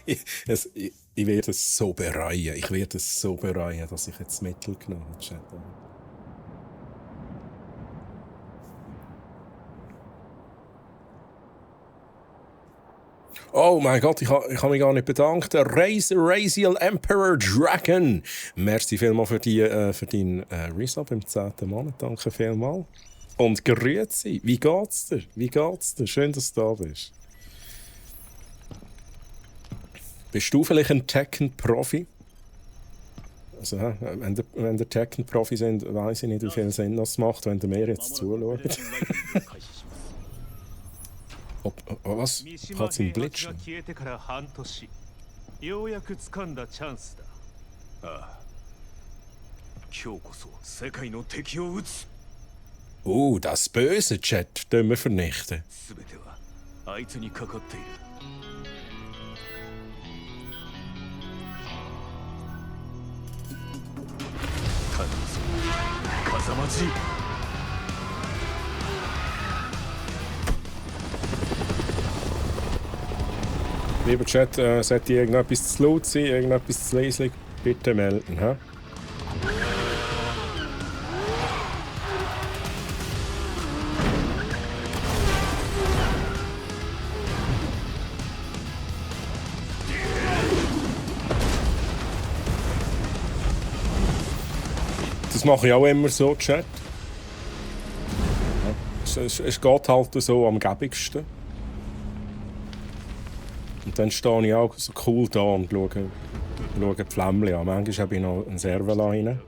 Ich werde es so bereuen. Ich werde es so bereuen, dass ich jetzt Mittel genommen habe. Chat. Oh mein Gott, ich habe mich gar nicht bedankt. Raziel Emperor Dragon. Merci vielmals für deinen Resub im 10. Monat. Danke vielmals. Und grüezi. Wie geht's dir? Wie geht's dir? Schön, dass du da bist. Bist du vielleicht ein Tekken-Profi? Also, wenn der Tekken-Profi sind, weiss ich nicht, wie viel Sinn das macht, wenn der mir jetzt zuschaut. Was? Hat's im Blitzen? Das böse Chat, den wir vernichten. Lieber Chat, sollte irgendetwas zu laut sein, irgendetwas zu leise, bitte melden. He? Das mache ich auch immer so, Chat. Ja. Es geht halt so am gäbigsten. Und dann stehe ich auch so cool da und schaue die Flämmchen an. Manchmal habe ich noch einen Server rein.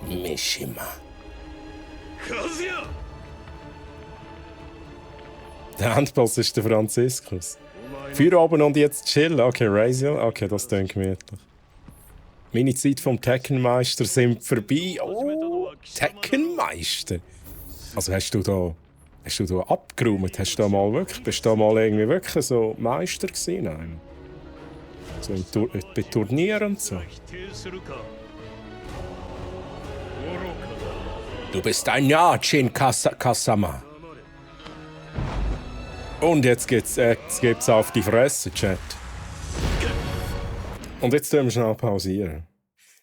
Mishima. Der Handboss ist der Franziskus. Feierabend und jetzt chillen. Okay, Raziel. Okay, das klingt gemütlich. Meine Zeit vom Tekken-Meister sind vorbei. Oh, Tekken-Meister. Also hast du da abgeräumt? Bist du da mal irgendwie wirklich so Meister gewesen? Nein. So bei Turnieren und so. Du bist ein Yachin Kasama. Und jetzt gibt's auf die Fresse, Chat. Und jetzt tun wir schnell pausieren.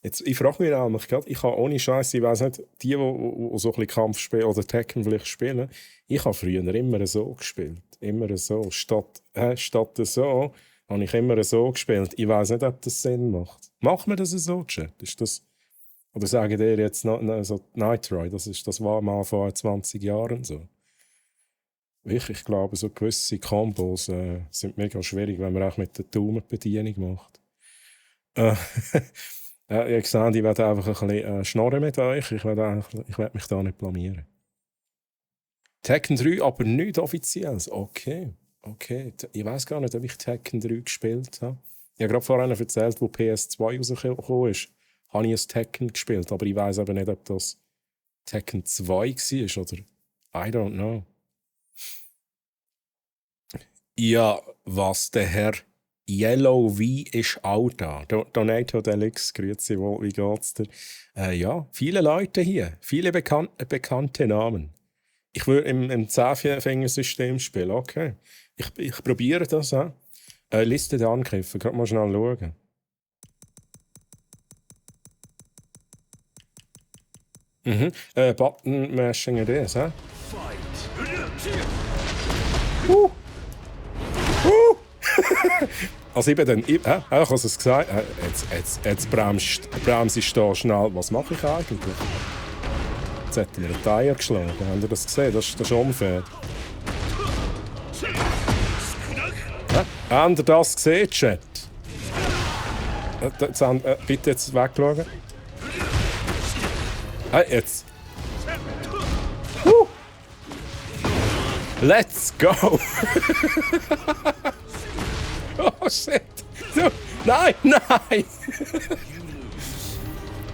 Ich frage mich nämlich gerade, ich habe ohne Scheiß, ich weiss nicht, die so ein bisschen Kampf spielen oder Tekken vielleicht spielen, ich habe früher immer so gespielt. Immer so. Statt so habe ich immer so gespielt. Ich weiss nicht, ob das Sinn macht. Macht man das so, Chat? Ist das... Oder sagen die jetzt so Nightroid, das war mal vor 20 Jahren so? Ich glaube, so gewisse Kombos sind mega schwierig, wenn man auch mit der Daumenbedienung macht. Ich sehe, ich werde einfach ein bisschen schnorren mit euch. Ich werde mich da nicht blamieren. Tekken 3, aber nicht offiziell. Okay. Ich weiss gar nicht, ob ich Tekken 3 gespielt habe. Ich habe gerade vorhin erzählt, wo PS2 rausgekommen ist, habe ich ein Tekken gespielt. Aber ich weiss aber nicht, ob das Tekken 2 war oder I don't know. Ja, was der Herr Yellow V ist auch da. Donato Delix, grüezi wohl, wie geht's dir? Ja, viele Leute hier, viele bekannte Namen. Ich würde im 10-Fingersystem spielen, okay. Ich probiere das auch. Liste der Angriffe, gerade mal schnell schauen. Button Mashing it is, hä? Also ich bin dann... Ich habe es gesagt. Jetzt bremse ich da schnell. Was mache ich eigentlich? Jetzt hat er mir einen Tire geschlagen. Habt ihr das gesehen? Das ist unfair. Habt ihr das gesehen, Chat? Bitte jetzt wegschauen. Jetzt. Let's go! Oh shit! So, nein!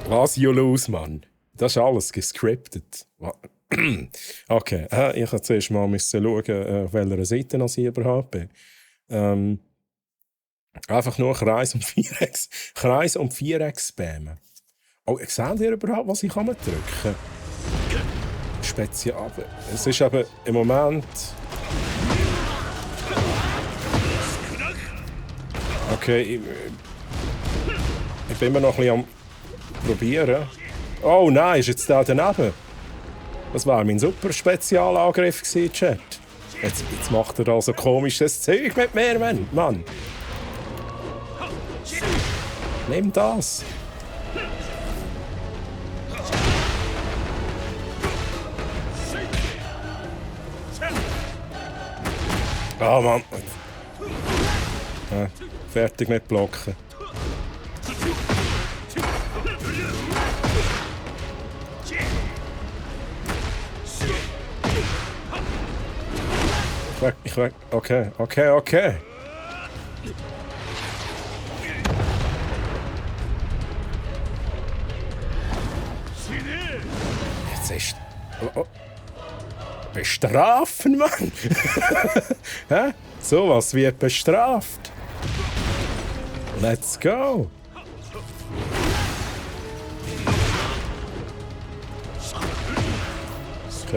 Was you lose, Mann? Das ist alles gescriptet. Okay, ich musste zuerst mal schauen, auf welcher Seite ich überhaupt bin. Einfach nur Kreis und Viereck spammen. Oh, seht ihr überhaupt, was ich drücken kann? Spezial. Es ist eben im Moment... Okay, ich bin immer noch ein bisschen am Probieren. Oh nein, ist jetzt da daneben? Das war mein super Spezialangriff gewesen, Chat. Jetzt macht er da so komisches Zeug mit mir, Mann. Nimm das. Oh Mann. Ja, fertig mit blocken. Ich weg. Okay. Jetzt ist... Oh. Bestrafen, Mann! Hä? Sowas wird bestraft. Let's go!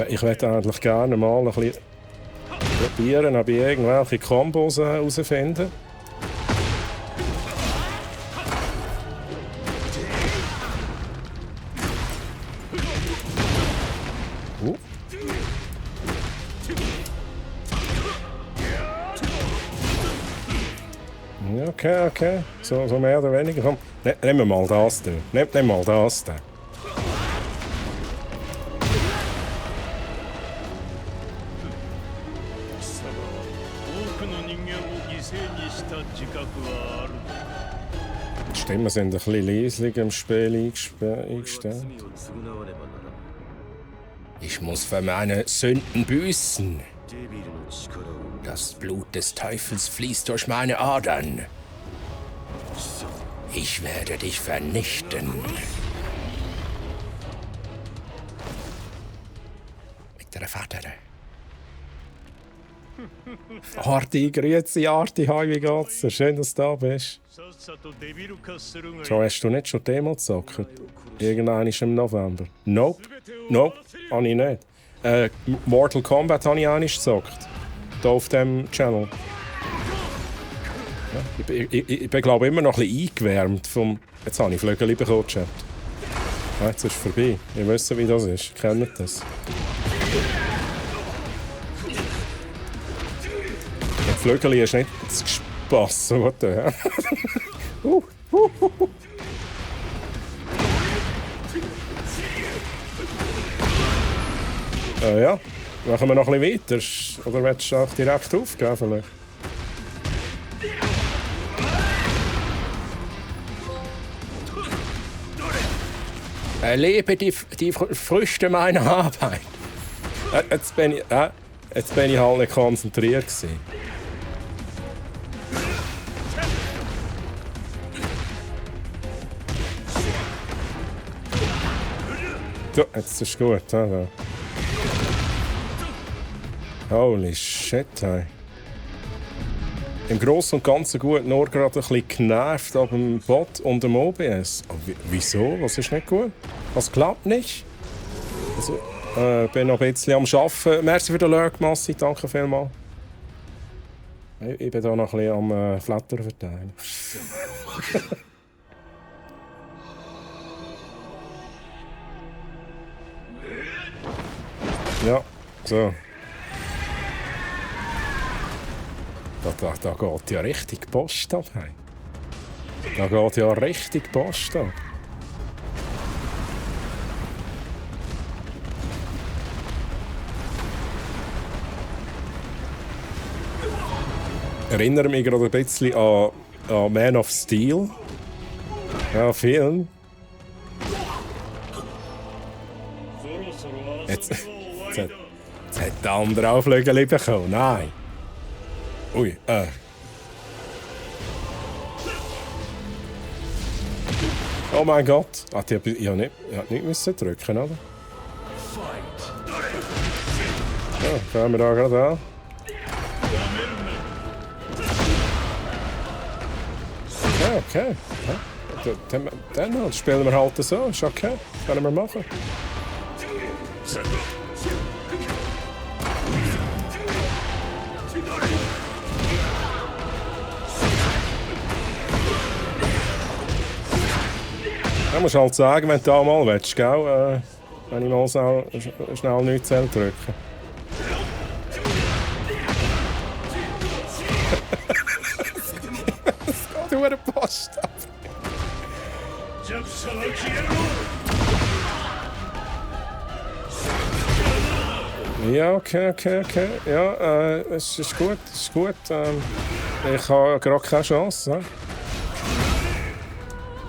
Ich möchte eigentlich gerne mal ein bisschen probieren, ob ich irgendwelche Kombos herausfinden. Okay. So mehr oder weniger. Komm, nehmen wir mal das hier. Nehmen mal das hier. Die Stimmen sind ein bisschen leislich im Spiel eingestellt. Ich muss für meine Sünden büßen. Das Blut des Teufels fließt durch meine Adern. Ich werde dich vernichten. Mit der Vater. Arti, grüezi Arti, hi, wie geht's dir? Schön, dass du da bist. Schau, hast du nicht schon Demo gezockt? Irgendwann ist im November. Nope, habe ich nicht. Mortal Kombat habe ich auch nicht gezockt. Hier auf diesem Channel. Ja, ich bin, glaube ich, immer noch ein bisschen eingewärmt vom... Jetzt habe ich Flügel bekommen, Chat. Ja, jetzt ist es vorbei. Ihr wisst, wie das ist. Kennt das? Die Flügel ist nicht das Spass, oder? Ja, machen wir noch ein bisschen weiter. Oder willst du auch direkt aufgeben vielleicht? Erlebe die Früchte meiner Arbeit. Jetzt bin ich halt nicht konzentriert gewesen. So, jetzt ist es gut, oder? Holy shit, hey. Im Großen und Ganzen gut, nur gerade ein bisschen genervt ab dem Bot und dem OBS. Oh, wieso? Was ist nicht gut? Was klappt nicht? Also, bin noch ein bisschen am Arbeiten. Merci für den Lurk, Massi, danke vielmals. Ich bin da noch ein bisschen am Flatter verteilen. Ja, so. Da geht ja richtig Post ab. Hey. Da geht ja richtig Post ab. Erinnere mich gerade ein bisschen an Man of Steel. Ja, Film. Jetzt hat der andere auch Flügel bekommen. Nein. Ui, Oh mein Gott. Ich habe nicht müssen drücken, oder? Ja, fangen wir da gerade an. Okay. Ja, dann spielen wir halt so. Ist okay. Können wir machen. Du musst halt sagen, wenn du da mal willst, gell? Wenn ich mal schnell nichts drücken. Es geht über den Post ab. Ja, okay. Ja, es ist gut. Ich habe gerade keine Chance.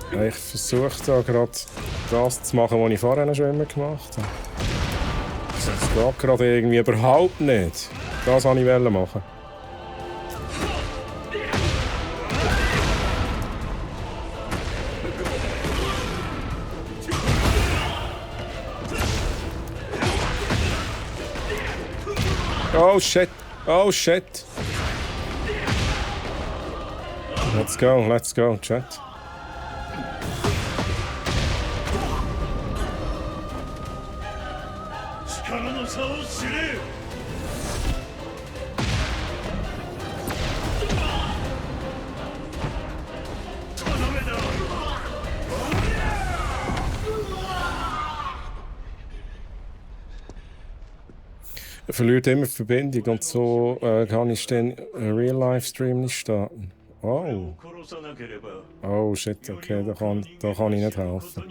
Ich versuche da gerade das zu machen, was ich vorher schon immer gemacht habe. Das geht gerade irgendwie überhaupt nicht. Das wollte ich machen. Oh shit! Let's go, Chat. Er verliert immer die Verbindung und so kann ich den Real-Life-Stream nicht starten. Oh. Oh shit, okay, da kann ich nicht helfen.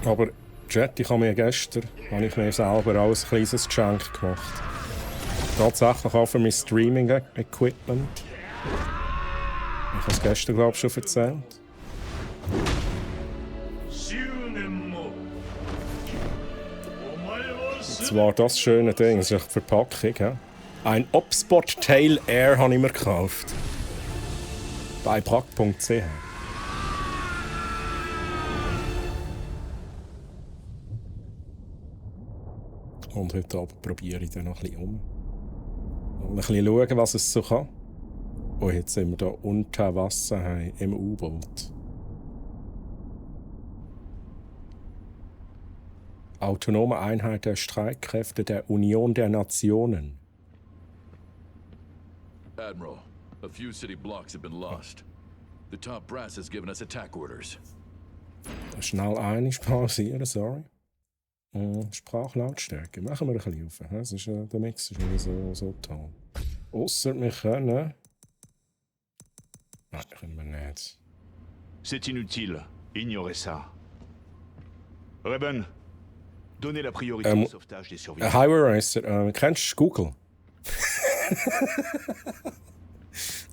Aber Chat, ich habe mir gestern selber alles ein kleines Geschenk gemacht. Tatsächlich auch für mein Streaming-Equipment. Ich habe es gestern, glaube ich, schon erzählt. Und zwar das schöne Ding, das ist die Verpackung. Ja? Ein Obspot Tail Air habe ich mir gekauft. Bei brack.ch. Und heute Abend probiere ich dann noch ein bisschen um. Und ein bisschen schauen, was es so kann. Und jetzt sind wir hier unter Wasser im U-Boot. Autonome Einheit der Streitkräfte der Union der Nationen. Admiral, a few city blocks have been lost. The top brass has given us attack orders. Schnell pausieren, sorry. Sprachlautstärke. Machen wir ein bisschen auf. Das ist, der Mix ist nicht so toll. Ausser wir können... Nein, können wir nicht. C'est inutile. Ignorez ça. Reben, donnez la priorité au sauvetage des survivants. Highway Racer, kennst du Google?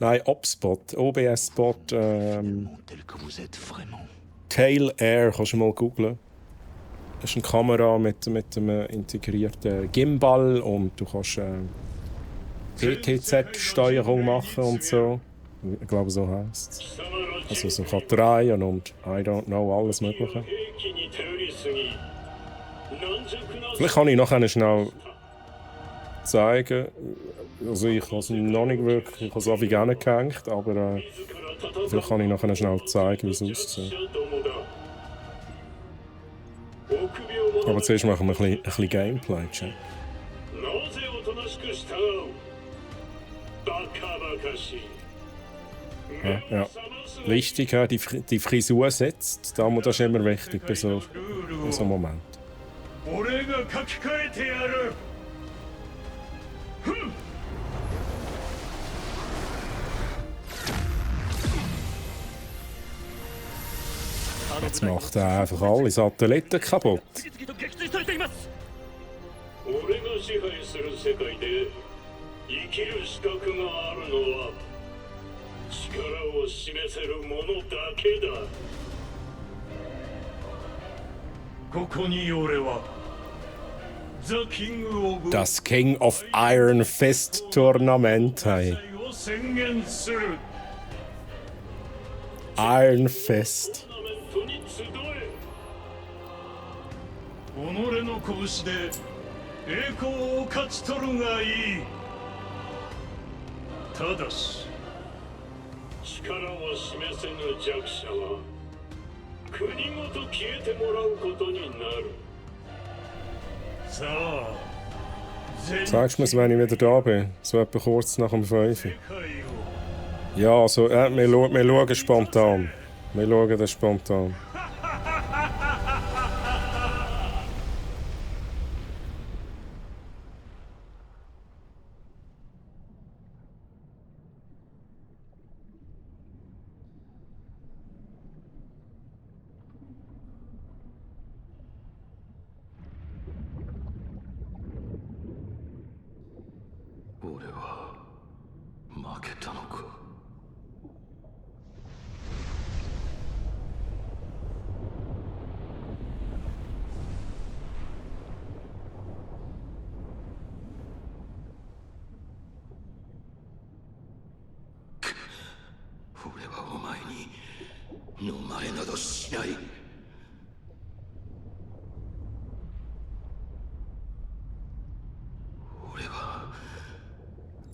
Nein, Obspot, OBS-Spot, Tel que vous êtes vraiment. Tail Air, kannst du mal googlen. Das ist eine Kamera mit einem integrierten Gimbal und du kannst PTZ-Steuerung machen und so. Ich glaube, so heisst es. Also so kann drehen und I don't know, alles Mögliche. Vielleicht kann ich noch schnell zeigen. Also ich habe es noch nicht wirklich, ich habe es einfach gerne gehängt, aber vielleicht kann ich noch schnell zeigen, wie es aussieht. Aber zuerst machen wir ein bisschen Gameplay, Chat. Ja. Wichtig, die Frisur setzt. Das ist immer wichtig bei so einem Moment. Jetzt macht er einfach alle Satelliten kaputt. Das King of Iron Fist Tournament. Hey. Iron Fist. の拳で栄光を勝ち取るがいい。ただし力を示せぬ弱者は国ごと消えてもらうことになる。さあ Sagst du mir's, wenn ich wieder da bin? So etwa kurz nach dem 5. Ja, also, wir schauen spontan. Wir schauen das spontan.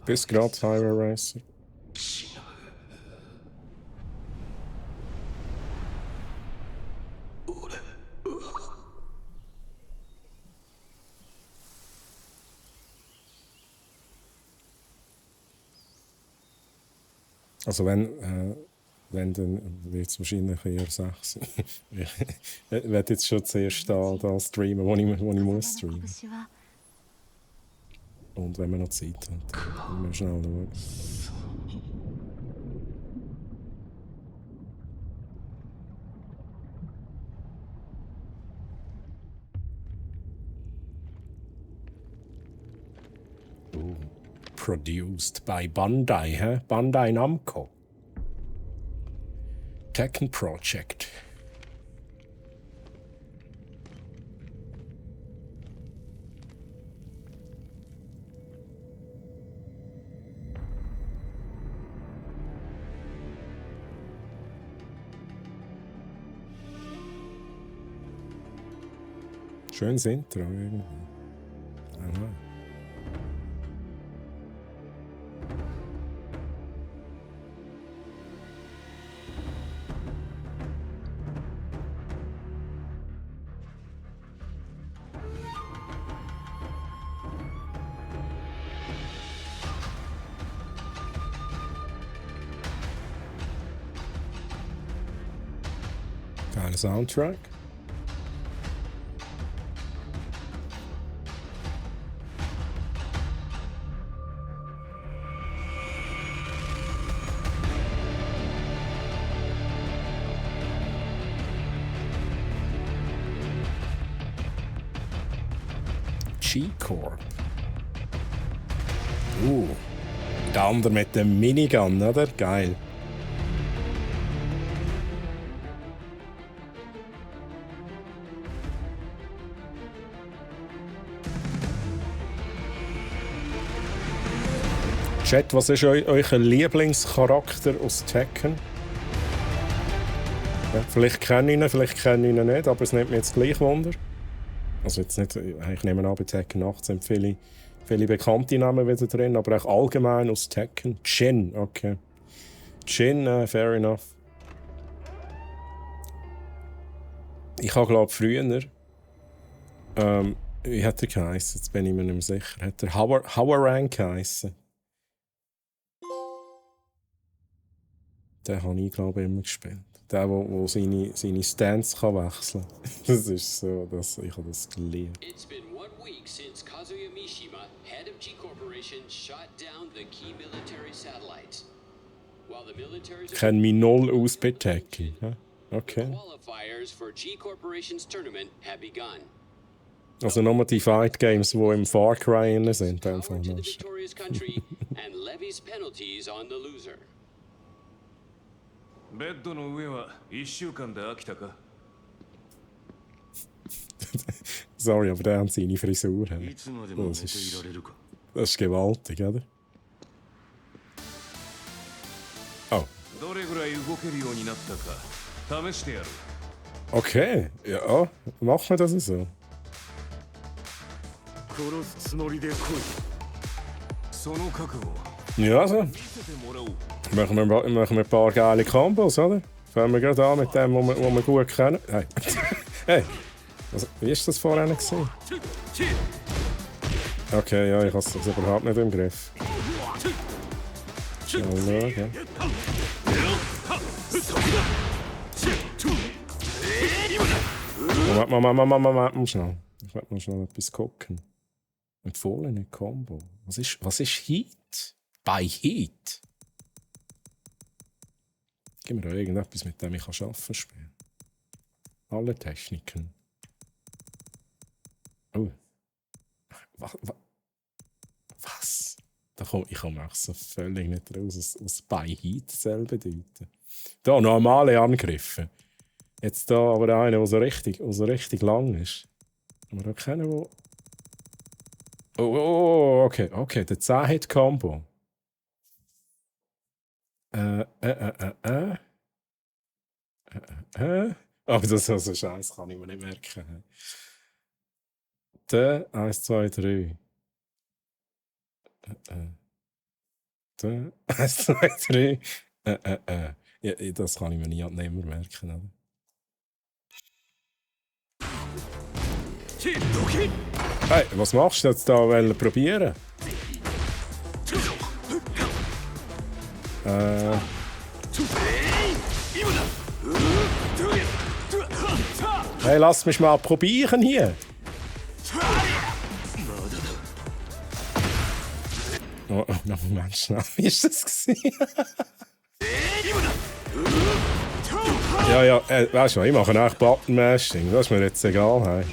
Bis gerade Fire Racer. Also wenn dann wird es wahrscheinlich eher 6. Ich werde jetzt schon zuerst da streamen, wo ich muss streamen. Und wenn wir noch Zeit haben, dann müssen wir schnell schauen. Produced by Bandai, hä? Bandai Namco. Tekken Project. Schönes Intro irgendwie. Aha. Geiler Soundtrack. G-Corp. Der andere mit dem Minigun, oder? Geil. Chat, was ist euer Lieblingscharakter aus Tekken? Ja, vielleicht kenne ich ihn nicht, aber es nimmt mich jetzt gleich Wunder. Also jetzt nicht, ich nehme an, bei Tekken 8 sind viele bekannte Namen wieder drin, aber auch allgemein aus Tekken. Jin, okay. Jin, fair enough. Ich habe, glaube ich, früher, wie hat er geheißen? Jetzt bin ich mir nicht mehr sicher. Hat er Hauerang geheißen? Den habe ich, glaube ich, immer gespielt. Der, der seine Stance kann wechseln kann. Das ist so, ich habe das geliebt. It's been 1 week since Kazuya Mishima, head of G Corporation, shot down the key military satellites. While the militaries Ich kenne mich null aus bei Tekken. Okay. qualifiers for G Corporation's tournament have begun. Also nur die Fight Games, die im Far Cry sind. Power to the victorious country and levies penalties on the loser. ベッドの上は1週間で飽きたか？ Sorry, aber der hat seine Frisur. Das ist gewaltig, oder? Oh. どれぐらい動けるようになったか試してやる。 Okay, ja, machen wir das so. Ja, also. Machen wir ein paar geile Kombos, oder? Fangen wir gerade an mit dem, was wir gut kennen. Hey, hey. Wie war das vorhin gewesen? Okay, ja, ich habe es überhaupt nicht im Griff. Schnell schauen. Moment, schnell. Ich werde mal schnell etwas gucken. Empfohlene Combo. Was ist Heat? Bei Heat? Gib mir doch irgendetwas, mit dem ich arbeiten spielen. Alle Techniken. Oh. Was? Ich komme auch so völlig nicht raus, was bei Heat soll bedeuten. Da, normale Angriffe. Jetzt da aber einer, der so richtig lang ist. Haben wir da keinen, wo... Oh, okay, der 10-Hit-Combo. Aber das ist so also Scheiß, kann ich mir nicht merken. Der 1, 2, 3. Der 1, 2, 3. Ja, das kann ich mir nicht mehr merken. Oder? Hey, was machst du jetzt da? Probieren? Hey, lass mich mal probieren hier. Oh, Moment, schnell. Wie ist das gewesen? Ja, weißt du, ich mache eigentlich Button-Mashing. Das ist mir jetzt egal. Hey.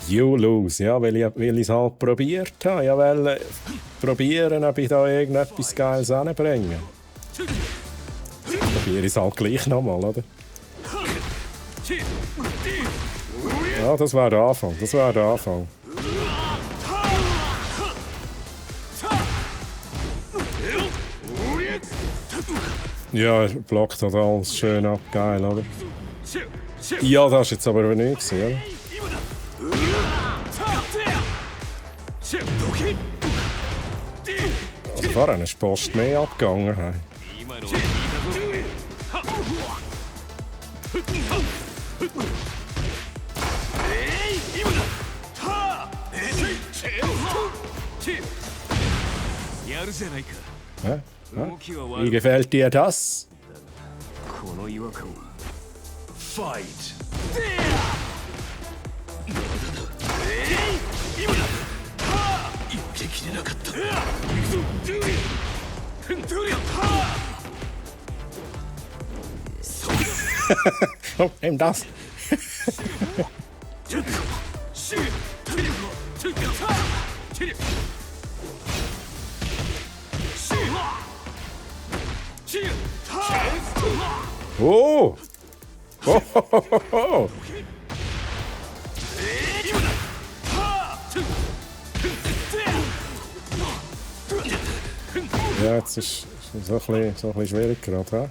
You lose. Ja, weil ich es halt probiert habe. Ich wollte probieren, ob ich da irgendetwas Geiles anbringe. Probiere ich es halt gleich nochmal, oder? Ja, das war der Anfang. Ja, er blockt halt alles schön ab. Geil, oder? Ja, das war jetzt aber nicht, oder? Also vorhin ist die Post mehr abgegangen. Hey. Wie gefällt dir das? Fight! Oh, eben das. Oh! Oh! Ja, jetzt ist es so ein bisschen schwierig gerade.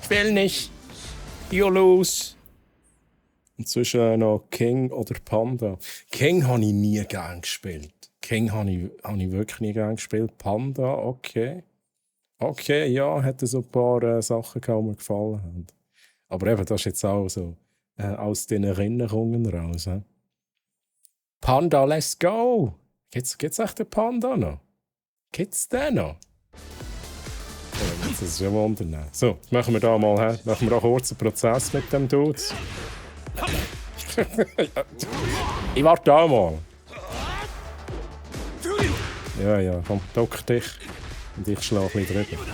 Ich will nicht. You lose. Inzwischen noch King oder Panda. King habe ich nie gern gespielt. King habe ich wirklich nie gern gespielt. Panda, okay. Okay, ja, hatte so ein paar Sachen, die mir gefallen haben. Aber eben, das ist jetzt auch so aus den Erinnerungen raus. He? Panda, let's go! Gibt's echt den Panda noch? Gibt's den noch? Das ist ja wunderbar. So, machen wir da mal, machen wir auch kurz einen Prozess mit dem Dude. Ich warte da mal. Ja, komm, duck dich. Und ich schlage ein bisschen drüber.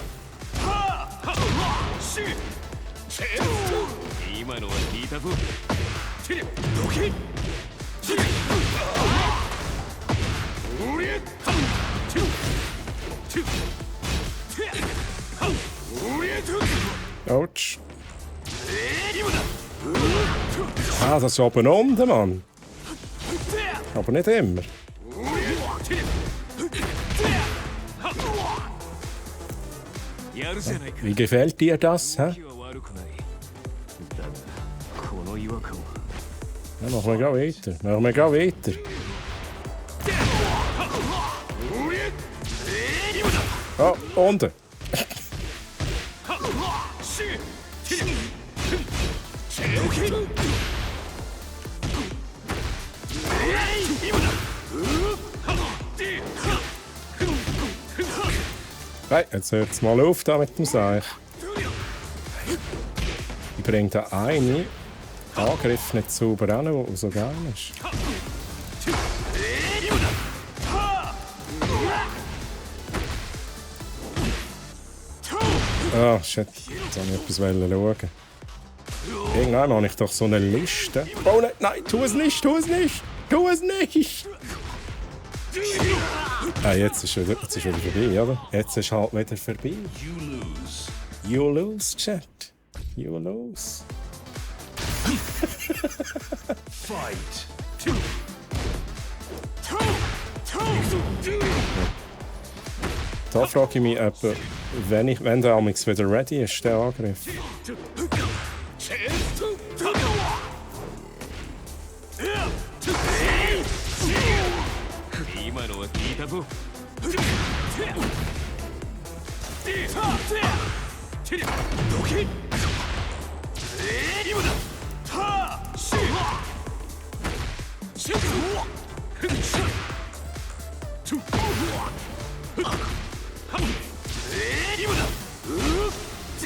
Autsch. Ah, das ist oben unten, Mann. Aber nicht immer. Wie gefällt dir das? Hä? Ja, machen wir gleich weiter. Machen wir gleich weiter. Oh, unten. Hey, jetzt hört es mal auf da mit dem Seich. Ich bringe da einen Angriff nicht sauber an, der so geil ist. Ah, shit. Jetzt wollte ich etwas schauen. Irgendwann habe ich doch so eine Liste. Oh nein, tu es nicht, tu es nicht! Tu es nicht! Ah, jetzt ist wieder vorbei, oder? Jetzt ist halt wieder vorbei. You lose, Chat. You lose. Fight. Da frage ich mich, ob, wenn der Amix wieder ready ist, der Angriff.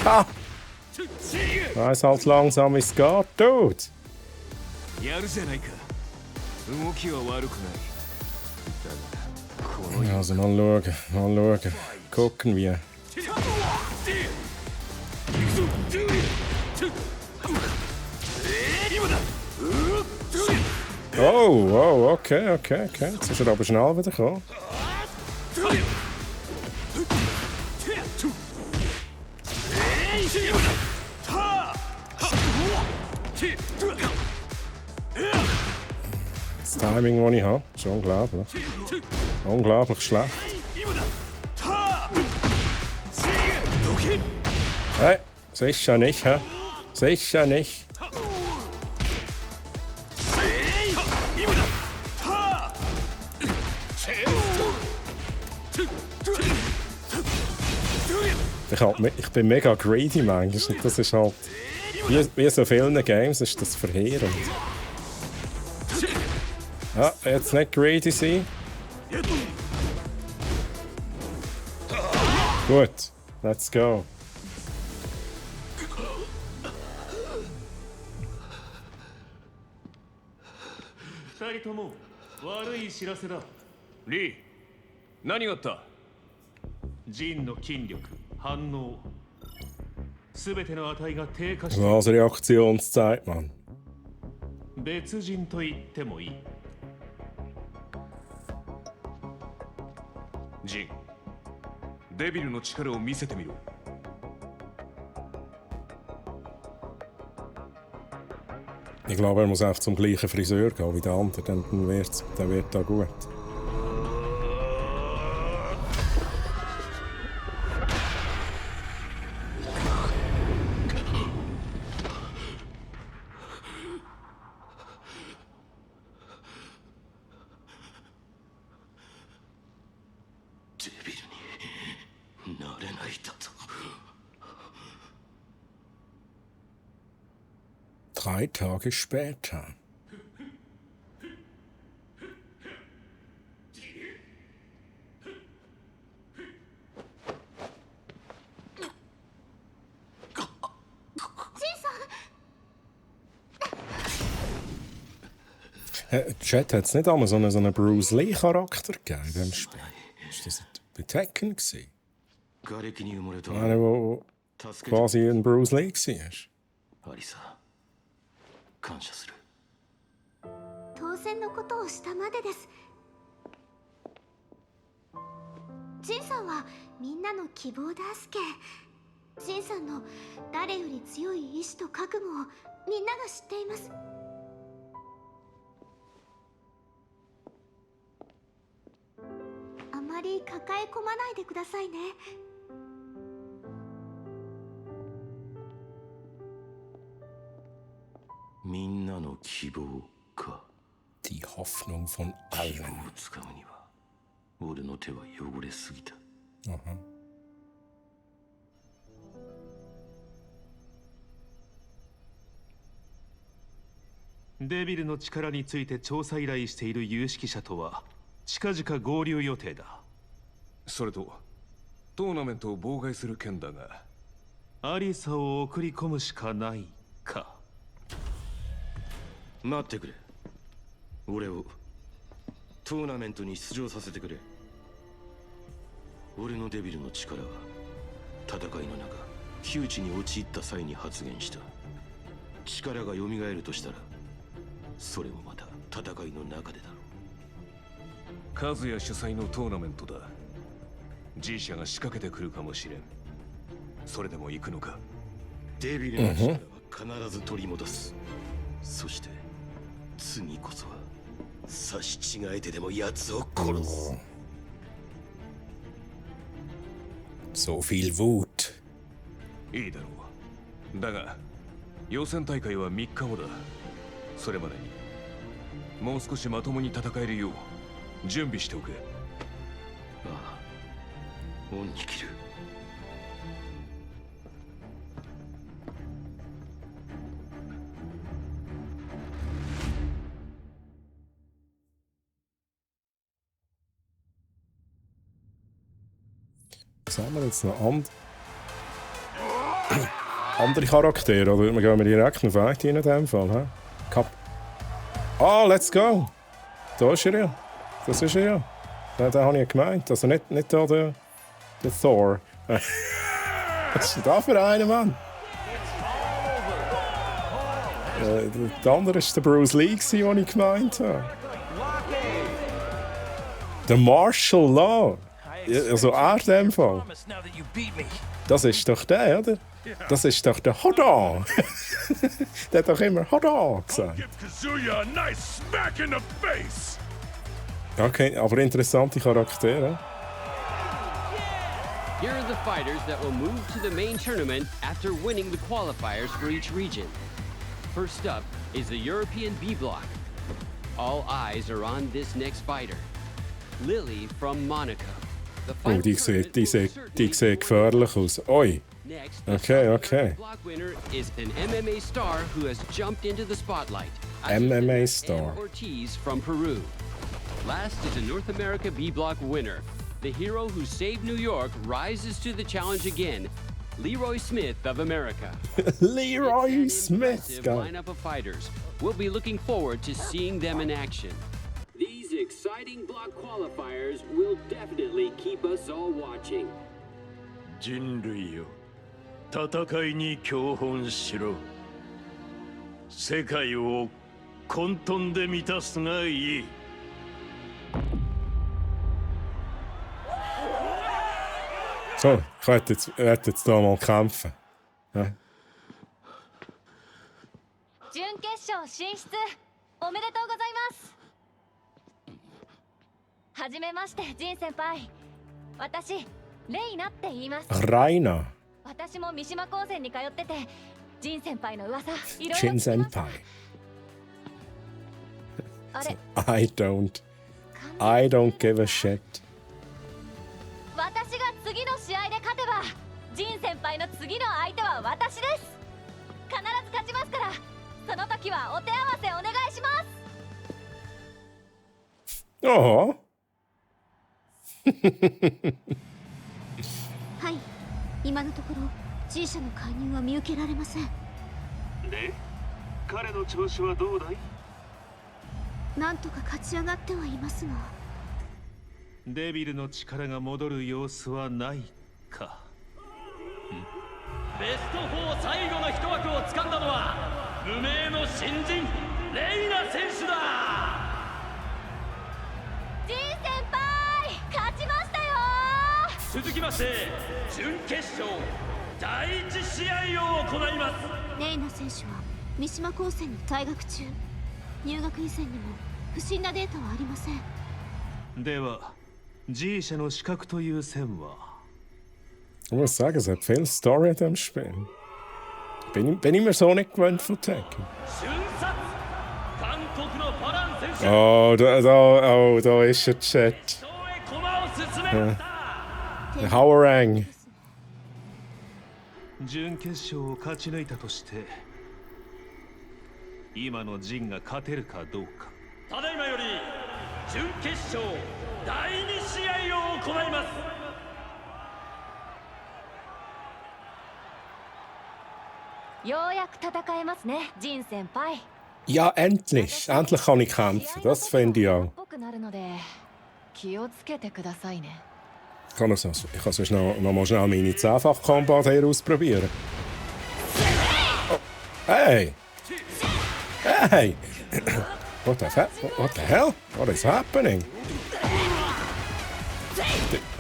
Ha! Weiß halt langsam, wie es geht, Dude. Also mal schauen. Gucken wir. Oh, okay. Jetzt ist er aber schnell wieder gekommen. Das Timing, das ich habe, ist unglaublich. Unglaublich schlecht. Hey, sicher nicht, hä? Sicher nicht. Ich bin mega greedy manchmal. Das ist halt. Wie so vielen Games ist das verheerend. Ja, jetzt nicht greedy sein. Gut, let's go. Lee, 何があった？ジンの筋力、反応。すべての値が低下して。Was Reaktionszeit, Mann. 別人と言ってもいい。ジン、デビルの力を見せてみろ。Ich glaube, er muss einfach zum gleichen Friseur gehen wie der andere, dann wird da gut. Drei Tage später. Chat hat es nicht einmal so einen Bruce Lee-Charakter gegeben in diesem Spiel. Ist das bei Tekken gewesen? Einer, der quasi ein Bruce Lee war. 当選のことをしたまでです。ジンさんはみんなの希望であすけ。ジンさんの誰より強い意志と覚悟をみんなが知っています。まり抱え込まないでくださいね。みんなの希望か。 Die Hoffnung von 希望 allen. をつかむには俺の手は汚れすぎた。 Aha. デビルの力について調査依頼している有識者とは近々合流予定だ。それとトーナメントを妨害する件だが、アリサを送り込むしかないか。待ってくれ。俺をトーナメントに出場させてくれ。俺のデビルの力は戦いの中窮地に陥った際に発言した。力が蘇るとしたらそれもまた戦いの中でだろう。カズヤ主催のトーナメントだ。G 社が仕掛けてくるかもしれん。それでも行くのか。デビルの力は必ず取り戻す。そして次こそは刺し違えてでも奴を殺す。 So viel Wut. いいだろう。だが予選大会は3日後だ。それまでにもう少しまともに戦えるよう準備しておけ。ああ、恩に切る。Was haben wir jetzt noch? Andere Charaktere, oder gehen wir direkt auf Fight in dem Fall? He? Ah, let's go! Da ist er ja. Das ist er ja. Den habe ich gemeint. Also nicht da der Thor. Was ist denn da für einer, Mann? Der andere war der Bruce Lee, den ich gemeint habe. Der Martial Law. Also er in dem Fall. Das ist doch der, oder? Das ist doch der Hoda. Der hat doch immer Hoda gesagt. Okay, aber interessante Charaktere. Here are the fighters that will move to the main tournament after winning the qualifiers for each region. First up is the European B block. All eyes are on this next fighter, Lily from Monaco. Oh, die sieht gefährlich aus. Oi. Next, Okay, the okay. block winner is an MMA star who has jumped into the spotlight. MMA star. Ortiz from Peru. Last is a North America B block winner. The hero who saved New York rises to the challenge again. Leroy Smith of America. Leroy It's an Smith. impressive lineup of fighters. We'll be looking forward to seeing them in action. These exciting block qualifiers will definitely keep us all watching. 人類よ、戦いに教本しろ。世界を混沌で満たすがいい。So, ich werde jetzt hier mal kämpfen. Ja. 準決勝進出おめでとうございます。はじめまして、ジン先輩。私レイナって言います。Rainer. 私も三島高専に通ってて、ジン先輩の噂いろいろ Jin 聞きます。 Senpai. あれ、 I don't give a shit. 私が次の試合で勝てば、ジン先輩の次の相手は私です。必ず勝ちますから、その時はお手合わせお願いします。 Oh. はい、今のところ G 社の介入は見受けられません。で、彼の調子はどうだい？なんとか勝ち上がってはいますが。デビルの力が戻る様子はないか。ベスト4最後の一枠を掴んだのは無名の新人レイナ選手だ。ジン先輩、勝ちましたよ。続きまして準決勝第一試合を行います。レイナ選手は三島高専に退学中。入学以前にも不審なデータはありません。では G 社の資格という線は Ich muss sagen, es hat viel Story in diesem Spiel. Bin ich mir so nicht gewöhnt von Tekken. Oh, da ist der Chat. Ja. Der Hauerang. 準決勝を勝ち抜いたとして今のジンが勝てるかどうかただいまより準決勝第2試合を行いますようやく戦えますね、ジン先輩。 Ja, endlich. Endlich kann ich kämpfen. Das finde ich auch. ぽくなるので気をつけてくださいね。 Ich kann sonst noch mal schnell meine 10-fach-Combo hier ausprobieren. Oh. Hey! Hey! What the hell? What is happening?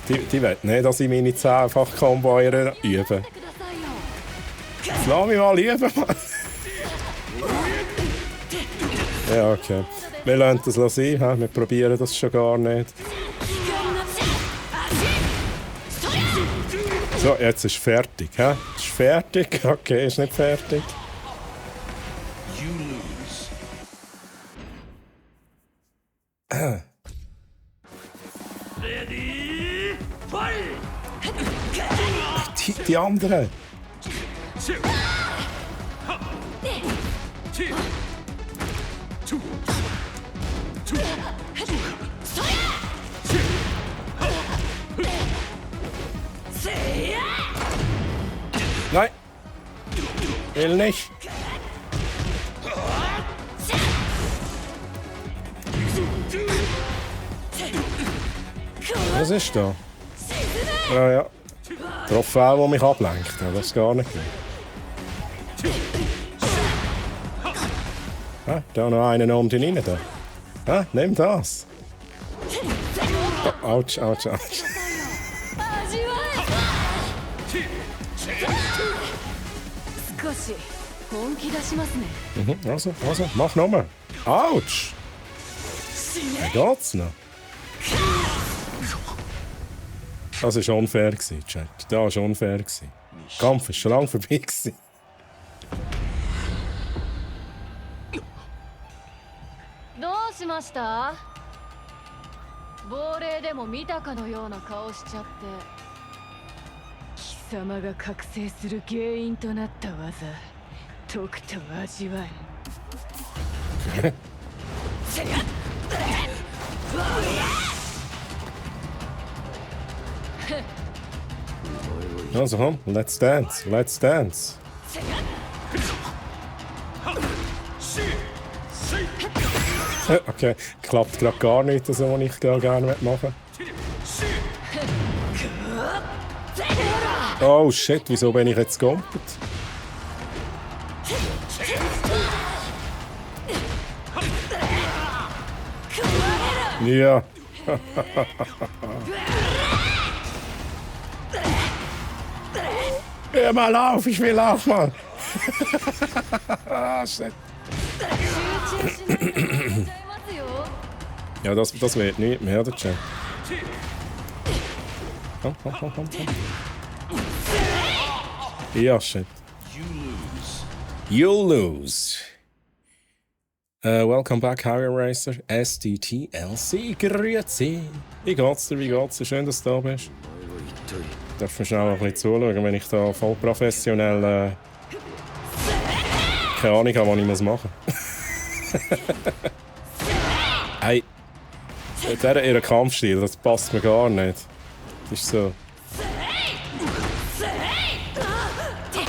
Die wollen nicht, dass ich meine 10-fach-Combo übe. Lass mich mal üben, Mann! Ja, okay. Wir lassen das sein, wir probieren das schon gar nicht. So, jetzt ist fertig, hä? Ist fertig? Okay, ist nicht fertig. Die anderen. Nein! Will nicht! Was ist da? Ja, ja. Trophäe, der mich ablenkt. Das ist gar nicht gut. Da noch einen um den rein. Da. Nimm das! Oh, ouch, ouch, ouch. Also, mach nochmal. Autsch! Wie geht's noch? Das war unfair, Chat. Das war unfair. Der Kampf war schon lange vorbei. どうしました？亡霊でも見たかのような顔しちゃって。貴様が覚醒する原因となった技、とくと味わえ。Also komm, let's dance, let's dance. Okay, klappt gerade gar nicht, so was ich gerne machen möchte. Oh shit, wieso bin ich jetzt gegumpelt? Ja. Hör mal auf, ich will auch mal. Ah, shit. Ja, das wird nicht mehr, der Chat. Komm. Ja, shit. You'll lose. Welcome back, Harrier Racer, SDTLC. Grüezi. Wie geht's dir? Schön, dass du da bist. Darf mir schnell ein bisschen zuschauen, wenn ich da voll professionell keine Ahnung habe, was ich machen muss. Hey, ihr Kampfstil, das passt mir gar nicht. Das ist so.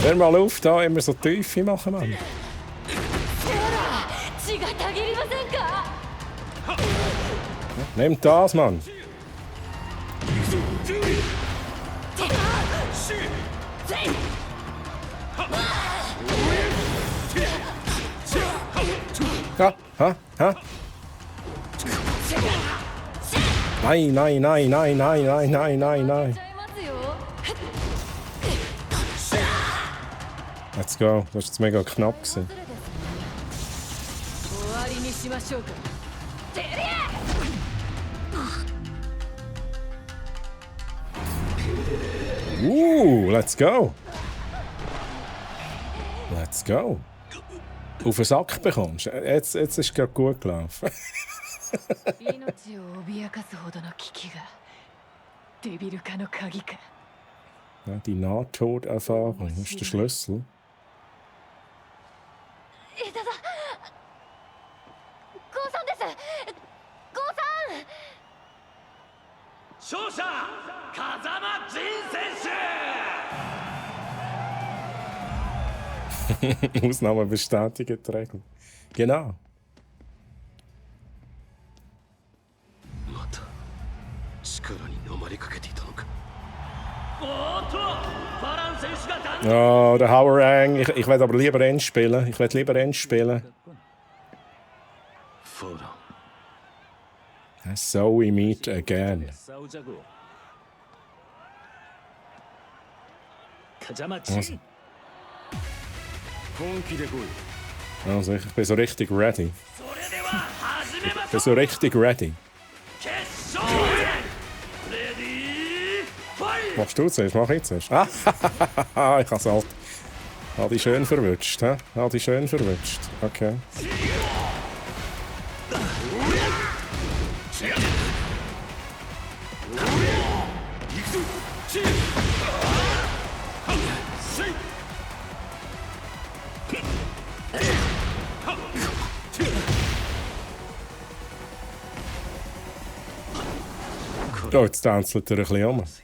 Hör mal auf, da immer so Tiefe machen, Mann. Nehmt das, Mann. Ha. Nein. Let's go. Das war jetzt mega knapp. Let's go. Let's go. Auf den Sack bekommst. Jetzt ist es gerade gut gelaufen. Ja, die Nahtoderfahrung ist der Schlüssel. Ausnahme bestätigen die Regel. Genau. Oh, der Hauerang. Ich will aber lieber End spielen. Ich will lieber End spielen. So we meet again. Also ich bin so richtig ready. Ich bin so richtig ready. Machst du zuerst? Mach ich zuerst. Ah, ich hab's halt. Habe dich schön verwünscht. Habe dich schön verwünscht. Okay. Oh, jetzt tänzelt er ein bisschen um. Jetzt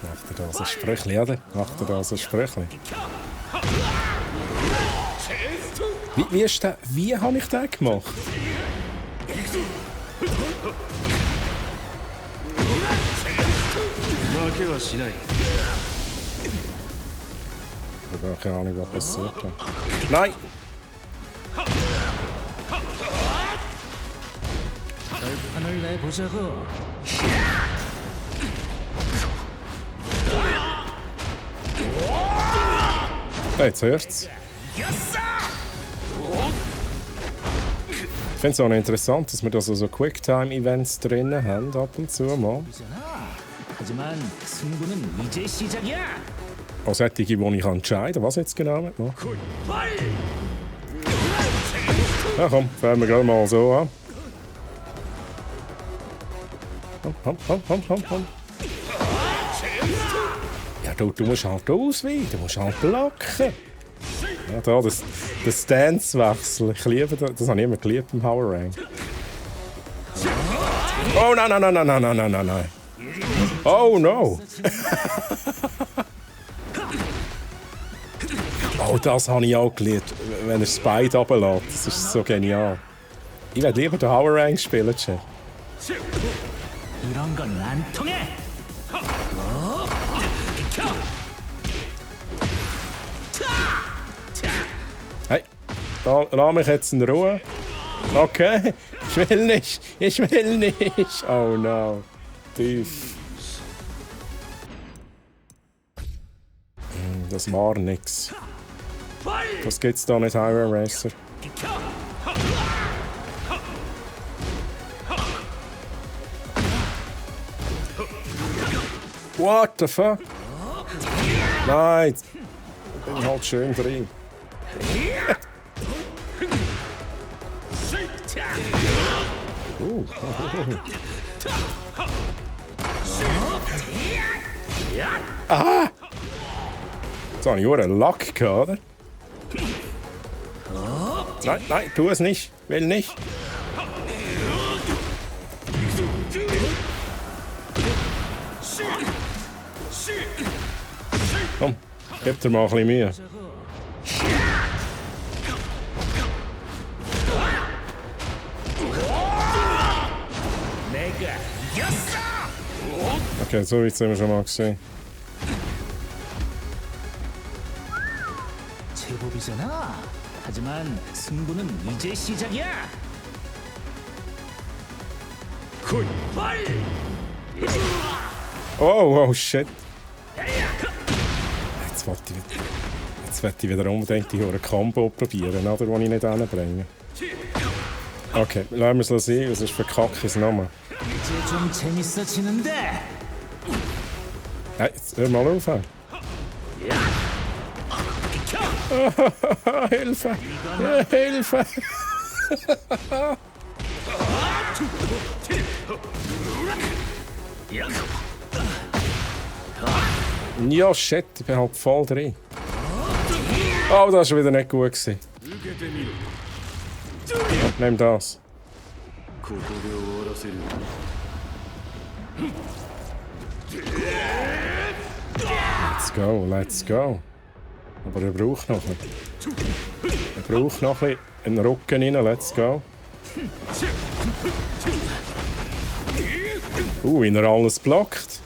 macht er da so ein Sprüchli, oder? Macht er da so ein Sprüchli? Wie ist der? Wie habe ich den gemacht? Ich habe keine Ahnung, was passiert. Nein! Jetzt hört's. Ich finde es auch interessant, dass wir da so Quicktime-Events drin haben, ab und zu mal. Auch solche, wo ich entscheiden kann, was jetzt genau mitmachen. Ja komm, fangen wir gerade mal so an. Komm. Ja, du musst halt ausweichen, du musst halt blocken. Ja, da, das Stance-Wechsel. Ich liebe das. Das habe ich immer geliebt im Hauerang. Oh nein. Oh no. Oh, das habe ich auch geliebt, wenn er das Bein runterlässt. Das ist so genial. Ich werde lieber den Hauerang spielen, Chef. Hey, lass mich jetzt in Ruhe. Okay, ich will nicht. Oh no. Tief. Das war nix. Das gibt's da nicht, Highway Racer. What the fuck? Nein, ich bin halt schön drin. Ah! Jetzt habe ich einen Lack gehabt, oder? Nein, tu es nicht. Will nicht. Komm, gib dir mal ein bisschen Mühe. Okay, so weit sind wir schon mal gesehen. Oh shit. Jetzt will ich wieder unbedingt die Combo probieren, oder? Die ich nicht hinbringe. Okay, lassen wir es sein, sonst verkacke ich es nochmal. Hey, jetzt hör mal auf. Hilfe! Hilfe! Ja, shit, ich bin halt voll drin. Oh, das war wieder nicht gut gewesen. Nimm das. Let's go, let's go. Aber er braucht noch ein bisschen. Er braucht noch ein bisschen in den Rücken rein, let's go. Wenn er alles blockt.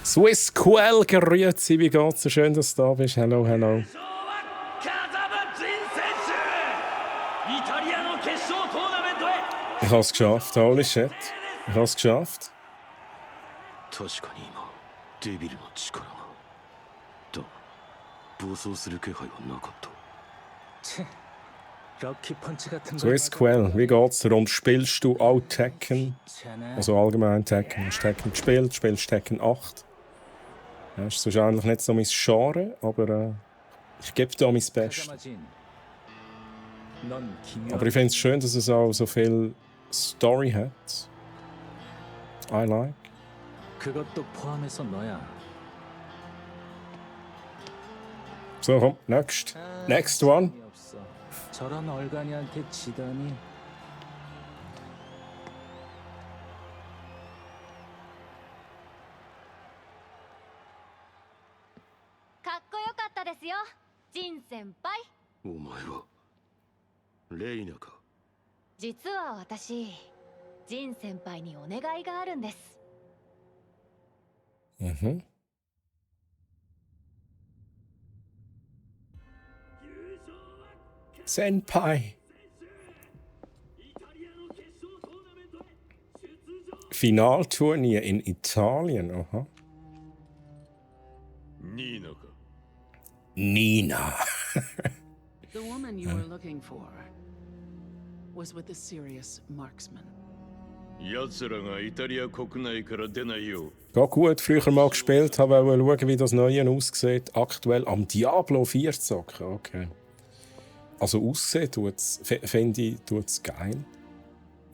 Swiss Quell, grüezi, wie geht's? So schön, dass du da bist. Hello, hello. Ich hab's geschafft, holy shit. Ich hab's geschafft. Swiss Quell, wie geht's dir? Und spielst du auch Tekken? Also allgemein Tekken. Hast du Tekken gespielt? Spielst du Tekken 8? Ja, ist wahrscheinlich nicht so mein Genre, aber ich gebe da mein Bestes. Aber ich finde es schön, dass es auch so viel Story hat. I like. So, komm, next one. 저런 얼간이한테 지다니. 진先輩。お前はレイナか。実は私、ジン先輩にお願いがあるんです。Senpai. Finalturnier in Italien, aha. Nina. The woman you were looking for was with a serious marksman. Geht gut, früher mal gespielt, habe schauen, wie das Neue aussieht. Aktuell am Diablo 4 zocken, okay. Also aussehen finde ich geil.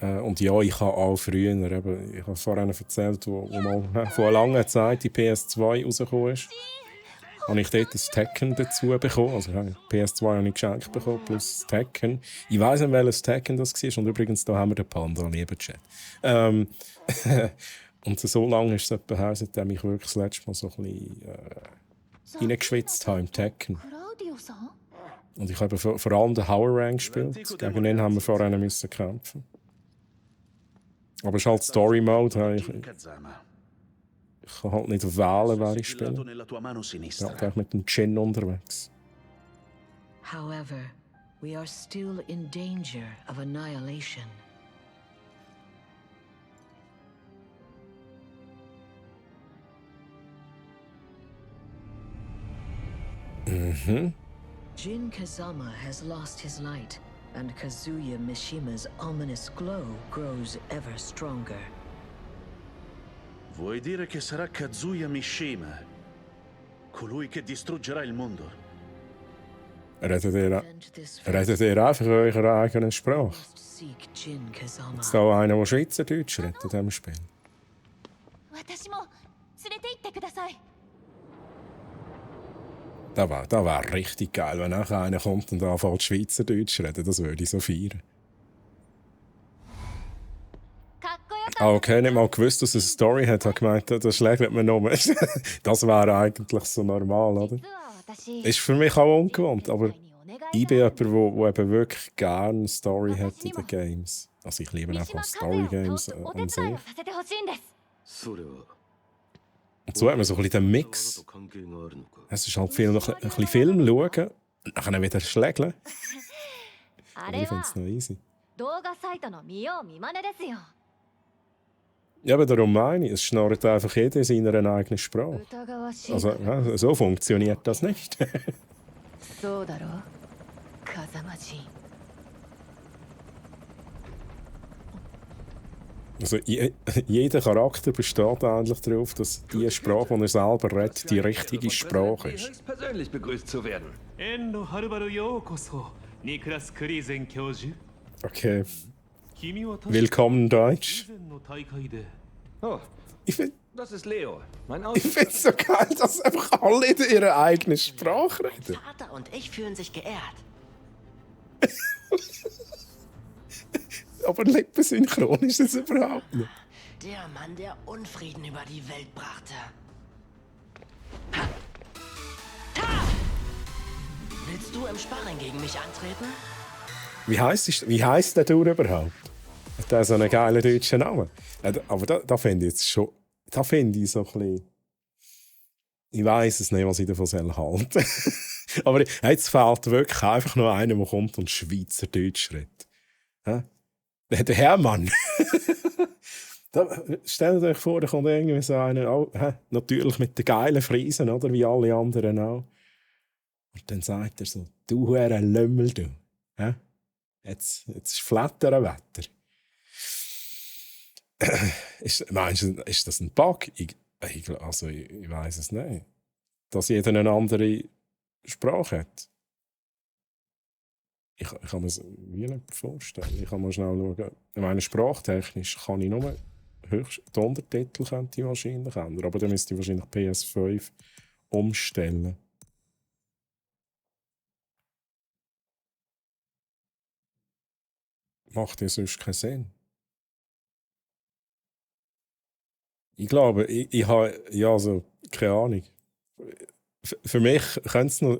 Und ja, ich habe auch früher, ich habe vorhin erzählt, wo mal vor einer langen Zeit die PS2 rausgekommen ist, habe ich dort das Tekken dazu bekommen. Also PS2 habe ich geschenkt bekommen, plus das Tekken. Ich weiss nicht, welches Tekken das war. Und übrigens, da haben wir den Panda, lieber Chat. Und so lange ist es etwa her, seitdem ich wirklich das letzte Mal so ein bisschen reingeschwitzt habe im Tekken. Und ich habe vor allem den Hour Rank gespielt. Gegen ihn haben wir vorher müssen kämpfen. Aber es ist halt Story Mode. Ich kann halt nicht wählen, wer ich spiele. Ja, da bin ich mit dem Jin unterwegs. However, we are still in danger of annihilation. Jin Kazama has lost his light, and Kazuya Mishima's ominous glow grows ever stronger. Vuoi dire che sarà Kazuya Mishima, colui che distruggerà il mondo? Redet ihr einfach eure eigene Sprache? Jetzt da einer, der Schweizerdeutsch redet in diesem Spiel. Das wär richtig geil, wenn nachher einer kommt und anfängt Schweizerdeutsch reden. Das würde ich so feiern. Okay, nicht mal gewusst, dass es eine Story hat. Ich habe gemeint, das schlägt mir noch. Das wäre eigentlich so normal, oder? Ist für mich auch ungewohnt, aber ich bin jemand, der eben wirklich gerne eine Story hat in den Games. Also ich liebe einfach Story-Games an sich. Und so hat man so ein bisschen den Mix. Es ist halt viel noch ein bisschen Film schauen und dann wieder schlägeln. Aber ich finde es noch easy. Ja, aber darum meine ich, es schnarrt einfach jeder in seiner eigenen Sprache. Also, ja, so funktioniert das nicht. Also, jeder Charakter besteht eigentlich darauf, dass die Sprache, die er selber redet, die richtige Sprache ist. Persönlich begrüßt zu werden. Okay. Willkommen Deutsch. Oh, Ich finde das ist Leo. es so geil, dass einfach alle in ihrer eigenen Sprache reden. Vater und ich fühlen sich geehrt. Aber lippensynchron ist das überhaupt nicht. Der Mann, der Unfrieden über die Welt brachte. Willst du im Sparring gegen mich antreten? Wie heisst der Tour überhaupt? Hat der so einen geilen deutschen Namen? Aber da finde ich jetzt schon. Da finde ich so ein bisschen. Ich weiss es nicht, was ich davon halten soll. Aber jetzt fehlt wirklich einfach nur einer, der kommt und Schweizerdeutsch redet. Der Hermann. Stellt euch vor, da kommt irgendwie so einer, natürlich mit den geilen Friesen, oder? Wie alle anderen auch. Und dann sagt er so: Du Huere Lümmel, du. Jetzt ist Flattern Wetter. Meinst du, ist das ein Bug? Ich weiss es nicht. Dass jeder eine andere Sprache hat. Ich kann mir das wie nicht vorstellen. Ich kann mal schnell schauen. Ich meine, sprachtechnisch kann ich nur höchst die Untertitel könnte ich wahrscheinlich ändern. Aber dann müsste ich wahrscheinlich PS5 umstellen. Macht ja sonst keinen Sinn. Ich glaube, ich habe, ja, also, keine Ahnung. Für mich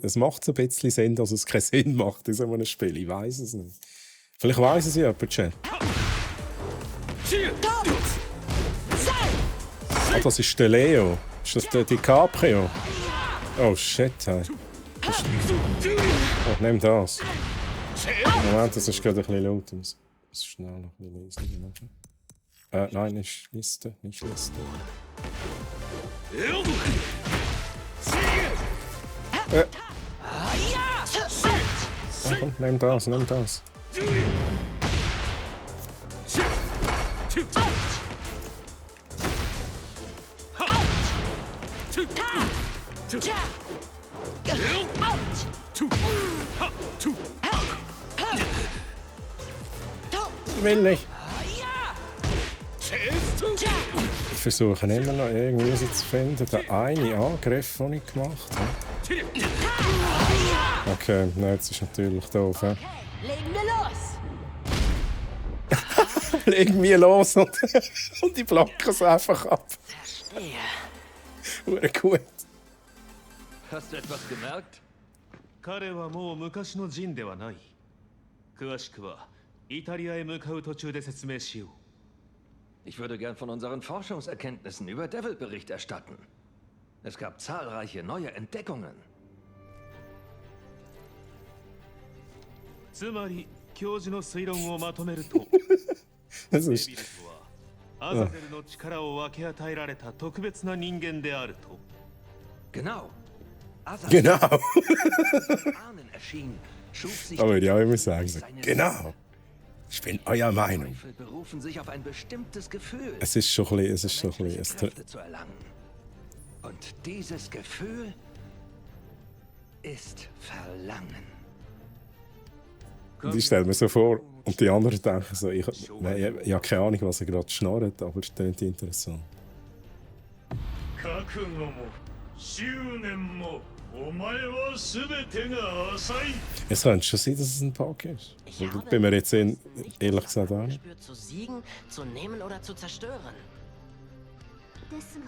es macht ein bisschen Sinn, dass es keinen Sinn macht in so einem Spiel. Ich weiß es nicht. Vielleicht weiss es ja jemand, Chat. Ah, das ist der Leo. Ist das der DiCaprio? Oh shit, hey. Oh, nimm das. Moment, das ist gerade ein bisschen laut. Ich muss schnell noch ein bisschen lesen. Nein, nicht Liste. Komm, nimm das. Will nicht. Ich versuche immer noch irgendwie zu finden, den einen Angriff, den ich gemacht habe. Okay, nein, jetzt ist natürlich doof. Okay, legen wir los! Legen wir los und die blocken es einfach ab. Verstehe. Gut. Hast du etwas gemerkt? 彼はもう昔のジンではない。詳しくはイタリアへ向かう途中で説明しよう。Ich würde gern von unseren Forschungserkenntnissen über Devil Bericht erstatten. Es gab zahlreiche neue Entdeckungen. つまり教授の推論をまとめると、Das デ ist ビルとはアザゼルの力を分け与えられた特別な人間であると。Genau. Genau. Ahnen erschien, schuf sich Da würde ich auch immer sagen, so, genau. Ich bin eurer Meinung. Teufel berufen sich auf ein bestimmtes Gefühl. Es ist schon ein bisschen. Kräfte zu erlangen. Und dieses Gefühl ist Verlangen. Ich stelle mir so vor, und die anderen denken so, ich habe keine Ahnung, was er gerade schnarrt, aber es klingt interessant. Es könnte schon sein, dass es ein Bug ist. Ich bin mir jetzt ehrlich gesagt auch nicht. Zu siegen, zu nehmen oder zu zerstören. ですが、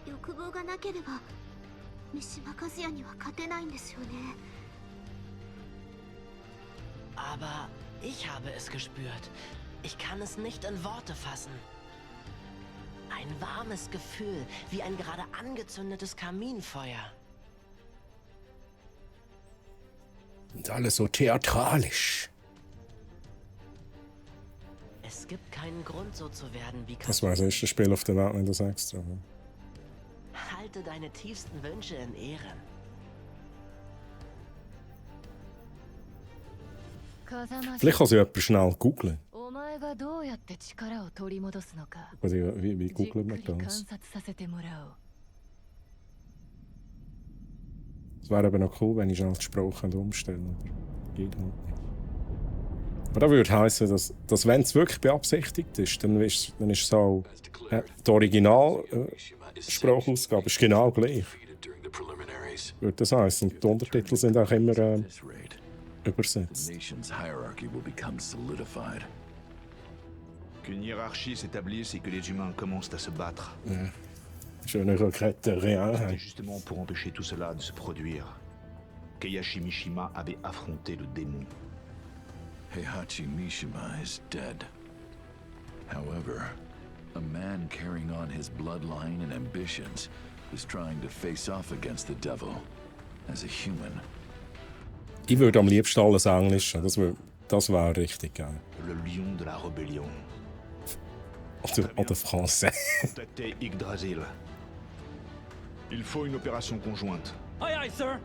欲望がなければ三島和也には勝てないんですよね。Aber ich habe es gespürt. Ich kann es nicht in Worte fassen. Ein warmes Gefühl, wie ein gerade angezündetes Kaminfeuer. Und alles so theatralisch. Es gibt keinen Grund, so zu werden wie Das war das erste Spiel auf der Welt, wenn du es extra hast. Halte deine tiefsten Wünsche in Ehren. Vielleicht kann sie jemand schnell googeln. お前がどうやって力を取り戻すのか。 Wie googelt man じっくり観 das? 察させてもらおう。 Es wäre aber noch cool, wenn ich schnell die Sprache umstellen könnte. Geht halt nicht. Aber das würde heißen, dass wenn es wirklich beabsichtigt ist, dann ist es auch die Originalsprachausgabe ist genau gleich. Würde das heißen. Und die Untertitel sind auch immer übersetzt. The nation's hierarchy will become solidified. Qu'une hiérarchie s'établisse et que les humains commencent à se battre. Je ne regrette rien. C'était justement pour empêcher tout cela de se produire qu'Eihachi Mishima avait affronté le démon. Heihachi Mishima is dead. However, a man carrying on his bloodline and ambitions is trying to face off against the devil as a human. Ich würde am liebsten alles Englisch. Das wäre richtig geil. Le lion de la rébellion. Oder Français. Contactez Yggdrasil. Il faut une opération conjointe. Aye, aye, sir.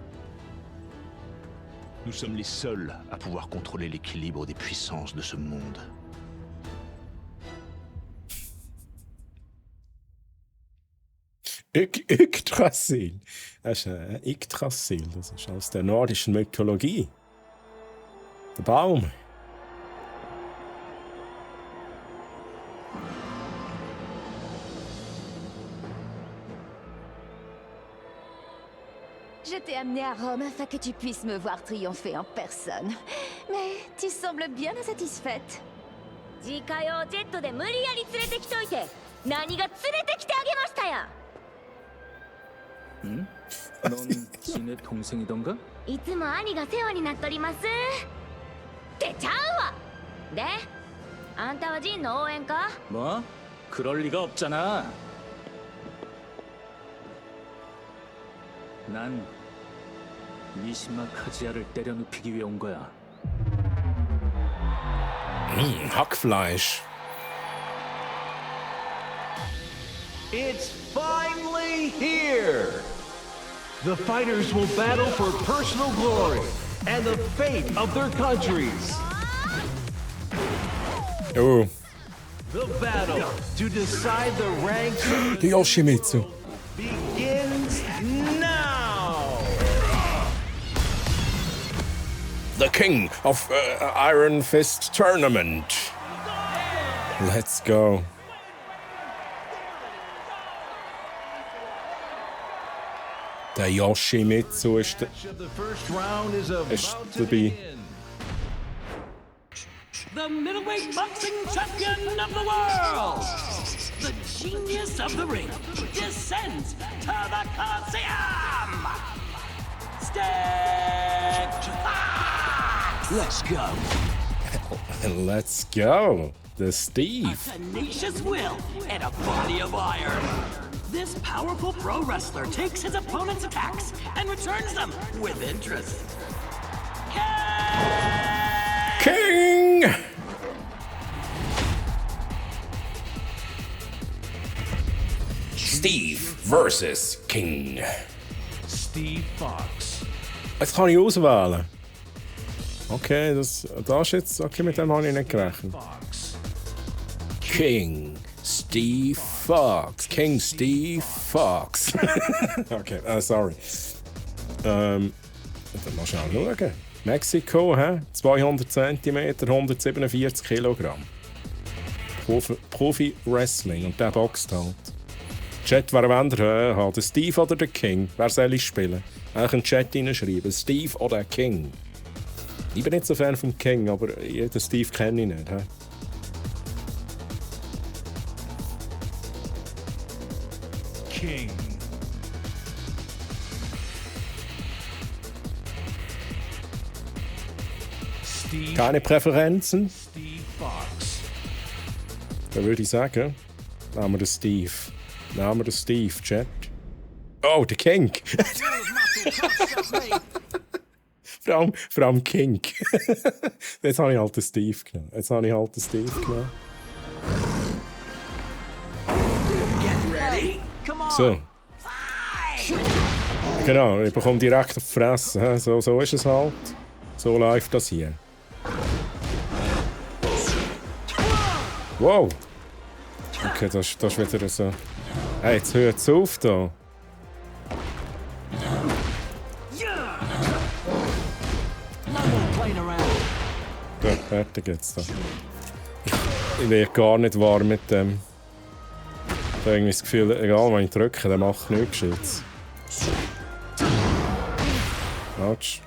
Nous sommes les seuls à pouvoir contrôler l'équilibre des puissances de ce monde. Yggdrasil. Das ist Yggdrasil. Das ist aus der nordischen Mythologie. Der Baum. Je t'ai amené à Rome afin que tu puisses me voir triompher en personne. Mais tu sembles bien insatisfaite. 自家用ジェットで無理やり連れてきといて何が連れてきてあげましたや 응? 넌 지네 동생이던가? いつも兄が世話になっとりますってちゃうわであんたはジンの応援か 뭐? 그럴 리가 없잖아. 난 미시마 카지야를 때려눕히기 위해 온 거야. Hackfleisch. It's finally here! The fighters will battle for personal glory and the fate of their countries. Oh. The battle to decide the ranks of Die Yoshimitsu. begins now! The king of Iron Fist Tournament. Let's go. Der Yoshimitsu ist dabei. The middleweight boxing champion of the world! The genius of the ring descends to the Coliseum! Let's go! Let's go. The Steve. A tenacious will and a body of iron. This powerful pro wrestler takes his opponent's attacks and returns them with interest. King! Steve versus King. Steve Fox. Jetzt kann ich auswählen. Okay, das ist jetzt. Okay, mit dem habe ich nicht gerechnet. King Steve Fox. King Steve Fox. Okay, sorry. Dann mal schnell schauen. Mexiko, 200 cm, 147 Kilogramm. Profi-Wrestling und der boxt halt. Chat, wer wollt ihr haben? Der Steve oder der King? Wer soll ich spielen? Eigentlich einen Chat reinschreiben. Steve oder King? Ich bin nicht so Fan vom King, aber den Steve kenne ich nicht. King. Steve. Keine Präferenzen? Steve Fox. Dann würde ich sagen, nehmen wir den Steve. Nehmen wir den Steve, Chat. Oh, der King! Vor allem King. Jetzt habe ich halt den Steve genommen. So. Genau, ich bekomme direkt auf die Fresse. So ist es halt. So läuft das hier. Wow! Okay, das ist wieder so. Hey, jetzt hört es auf da. Ja, fertig jetzt da. Ich werde gar nicht warm mit dem. Ich habe irgendwie das Gefühl, egal wenn ich drücke, der macht nichts jetzt. Autsch.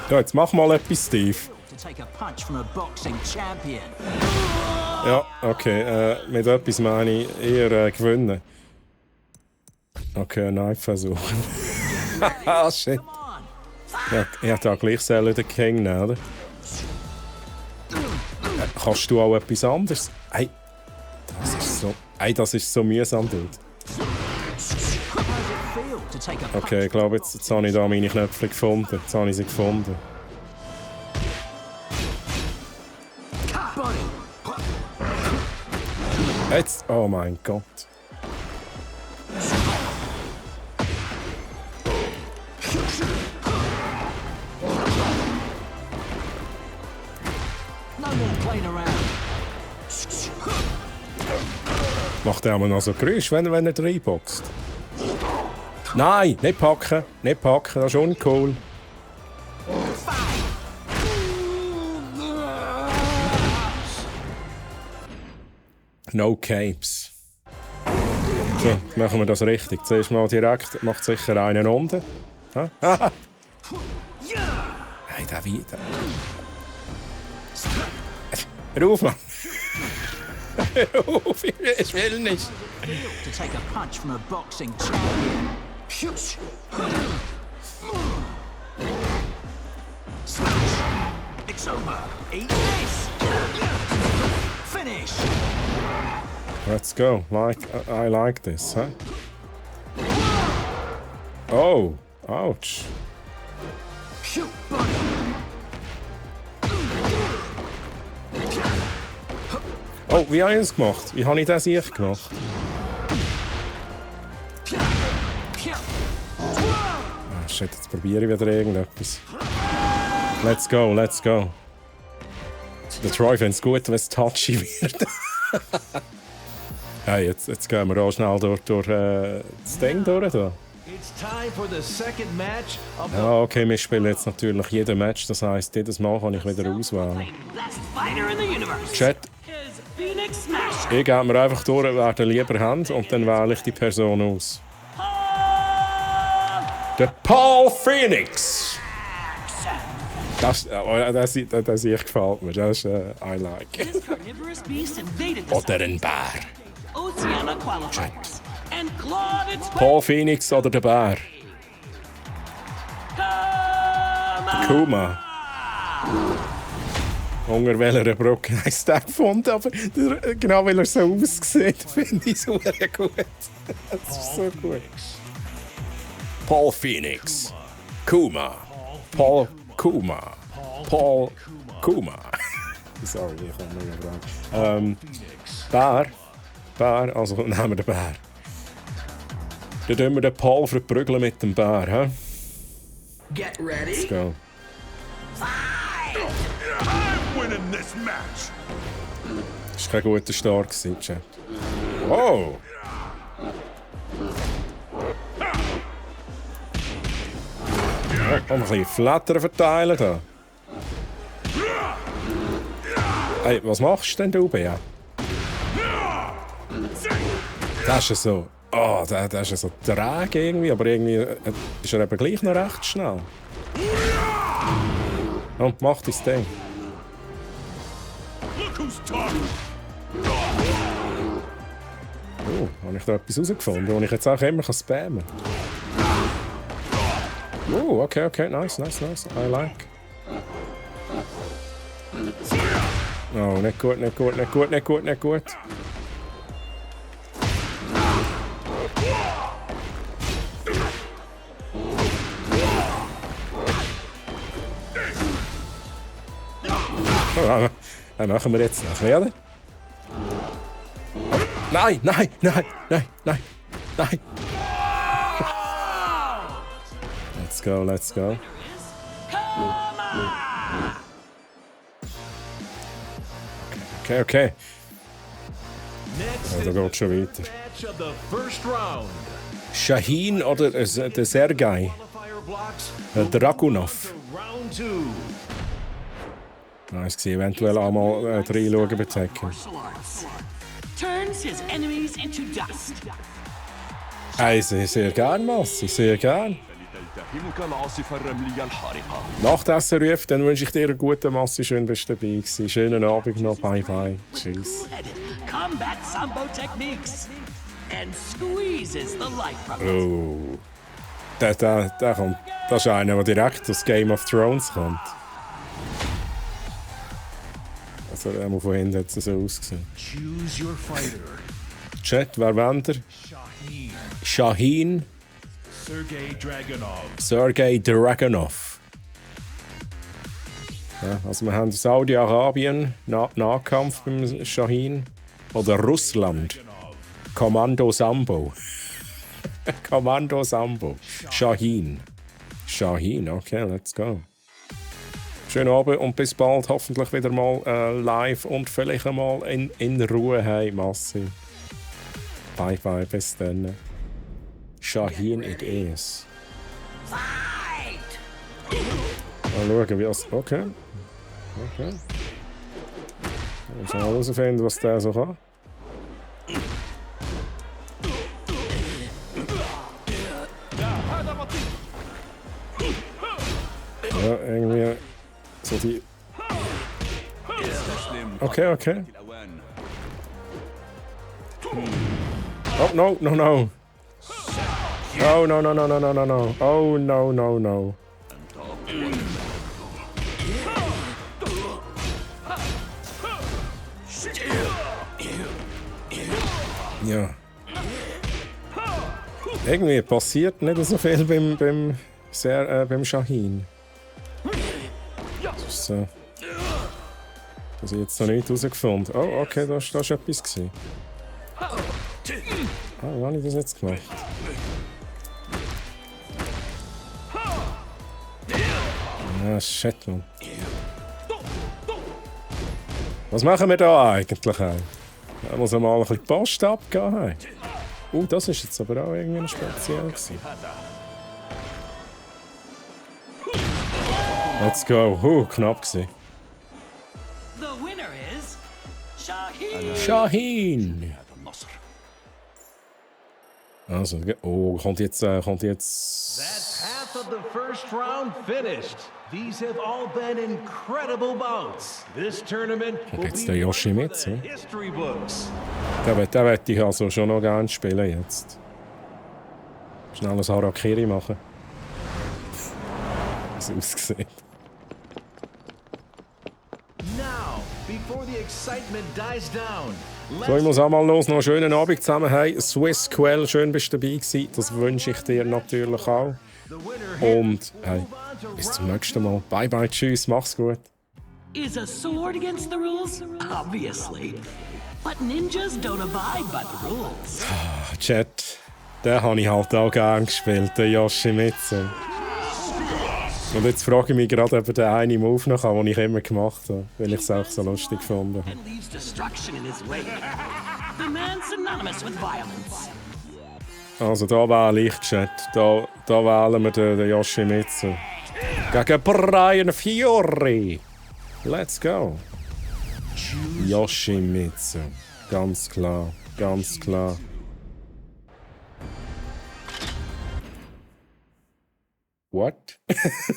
Ja, jetzt mach mal etwas, Steve. Ja, okay. Mit etwas meine ich eher gewinnen. Okay, ein Knife versuchen. Ah, shit. Ja, ich hätte auch gleich den King nehmen, oder? Kannst du auch etwas anderes? Hey, das ist so mühsam, Dude. Okay, ich glaube, jetzt habe ich da meine Knöpfe gefunden. Jetzt habe ich sie gefunden. Jetzt, oh mein Gott. Macht er aber noch so Geräusch, wenn er reinboxt? Nein, nicht packen, das ist uncool. No capes. So, machen wir das richtig. Zuerst mal direkt, macht sicher einen unten. Hey, der wieder. Hör auf, Mann. Hör auf, ich will nicht. It's over. Eat this. Finish. Let's go. I like this, huh? Oh, ouch. Oh, wie habe ich es gemacht? Wie habe ich das ich gemacht? Ah, shit, jetzt probiere ich wieder irgendetwas. Let's go, let's go. Der Troy findet es gut, wenn es touchy wird. Hey, jetzt gehen wir auch schnell durch das Ding durch. Da. Ja, okay, wir spielen jetzt natürlich jeden Match, das heisst, jedes Mal kann ich wieder auswählen. Chat, ich gehe mir einfach durch, wer den lieber haben, und dann wähle ich die Person aus. Der Paul Phoenix! Das gefällt mir, das ist I like. Oder ein Bär. Paul Phoenix oder der Bär? Der Kuma. Unter welcher Brücke heisst der gefunden, aber genau weil er so aussieht, finde ich es sehr gut. Das ist so gut. Paul Phoenix. Kuma. Paul Kuma. Paul Kuma. Sorry, ich kann nicht mehr Bär. Bär, also nehmen wir den Bär. Dann tun wir den Paul verprügeln mit dem Bär, hä? Get ready. Let's go. I'm winning this match. Das war kein guter Start, Chat. Wow! Ein bisschen Flatter verteilen da. Hey, was machst du denn, du, Bea? Das ist so. Oh, das ist so träge irgendwie, aber irgendwie ist er eben gleich noch recht schnell. Und mach dein Ding. Oh, habe ich da etwas herausgefunden, das ich jetzt auch immer spammen kann? Oh, okay, nice. I like. Oh, nicht gut. Das machen wir jetzt noch, oder? Nein, nein, nein, nein, nein, nein. Let's go, let's go. Okay, okay. Ja, da geht schon weiter. Shahin oder der Sergei? Dragunov. Nice gewesen. Eventuell einmal reinschauen bei Tekken. Turns his enemies into dust. Sehr gern, Massi, sehr gern. Nachtessen ruft, dann wünsche ich dir eine gute Massi. Schön, dass du dabei warst. Schönen Abend noch. Bye, bye. Tschüss. Combat sambo techniques and squeezes the life from it. Oh. Der kommt. Das ist einer, der direkt aus Game of Thrones kommt. Also, von hinten hat es so ausgesehen. Choose your fighter. Chat, wer wendet er? Shahin. Sergei Dragunov. Ja, also wir haben Saudi-Arabien, Nahkampf beim Shahin. Oder Russland. Kommando Sambo. Kommando Sambo. Shahin. Shahin, okay, let's go. Schönen Abend und bis bald. Hoffentlich wieder mal live und vielleicht einmal in Ruhe. Hey, Massi. Bye bye, bis dann. Shahin it is. Mal schauen, wie es. Okay. Okay. Mal herausfinden, was der so kann. Ja, irgendwie. So die. Okay, okay. Oh, no, no, no. Oh, no, no, no, no, no, no, no. Oh, no, no, no. Ja. Irgendwie passiert nicht so viel beim Shahin. So. Das habe ich jetzt noch nicht herausgefunden. Oh, okay, das war etwas gewesen. Wie habe ich das jetzt gemacht? Ah, shit, man. Was machen wir da eigentlich? Da muss mal ein bisschen die Post abgehen. Das ist jetzt aber auch irgendwie speziell gewesen. Let's go. Knapp gewesen. The winner is Shahin. Shahin. Also, kommt jetzt. That's half of the first round finished. These have all been incredible bouts. This tournament will jetzt be der Yoshimitsu. one of the history books. Den möchte ich also schon noch gerne spielen jetzt. Schnell ein Harakiri machen. Wie es aussieht. Now, before the excitement dies down, So, ich muss auch mal los. Noch einen schönen Abend zusammen. Hey, Swiss Quell, schön bist du dabei gewesen. Das wünsche ich dir natürlich auch. Und hey, bis zum nächsten Mal. Bye bye, tschüss, mach's gut. Is a sword against the rules? Obviously. But ninjas don't abide by the rules. Chat, den habe ich halt auch gern gespielt, den Yoshimitsu. Und jetzt frage ich mich gerade, ob er den einen Move noch kann, den ich immer gemacht habe, weil ich es auch so lustig gefunden habe. And leaves destruction in his wake. The man synonymous with violence. Also da wähle ich, Chat. Da wählen wir den Yoshimitsu. Gegen Brian Fiore. Let's go. Yoshimitsu. Ganz klar, ganz klar. What?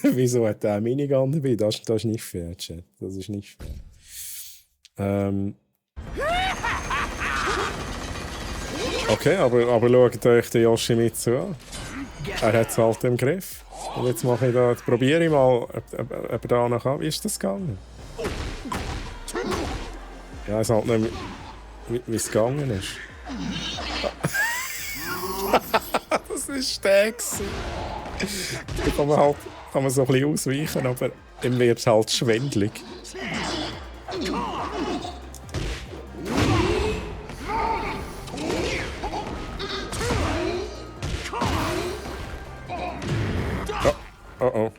Wieso hat der Minigun dabei? Das ist nicht fair, Chat. Das ist nicht fair. Okay, aber schaut euch den Yoshimitsu an. Er hat es halt im Griff. Und jetzt probiere ich mal, ob er da noch kann. Wie ist das gegangen? Ja, ich weiß halt nicht, wie es gegangen ist. Das ist der gewesen. Da kann man so ein bisschen ausweichen, aber ihm wird es halt schwindelig. oh.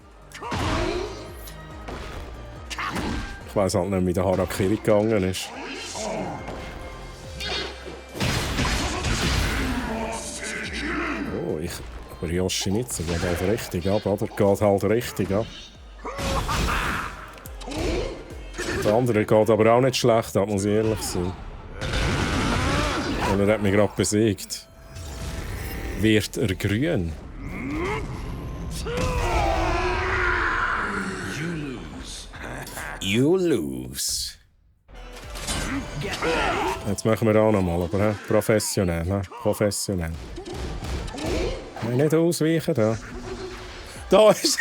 Ich weiss halt nicht, wie der Harakiri gegangen ist. Oh, aber Yoshimitsu geht halt richtig ab, oder? Geht halt richtig ab. Der andere geht aber auch nicht schlecht ab, muss ich ehrlich sein. Und er hat mich gerade besiegt. Wird er grün? You lose. Jetzt machen wir auch nochmal, aber professionell. Professionell. Nicht ausweichen da. Da ist.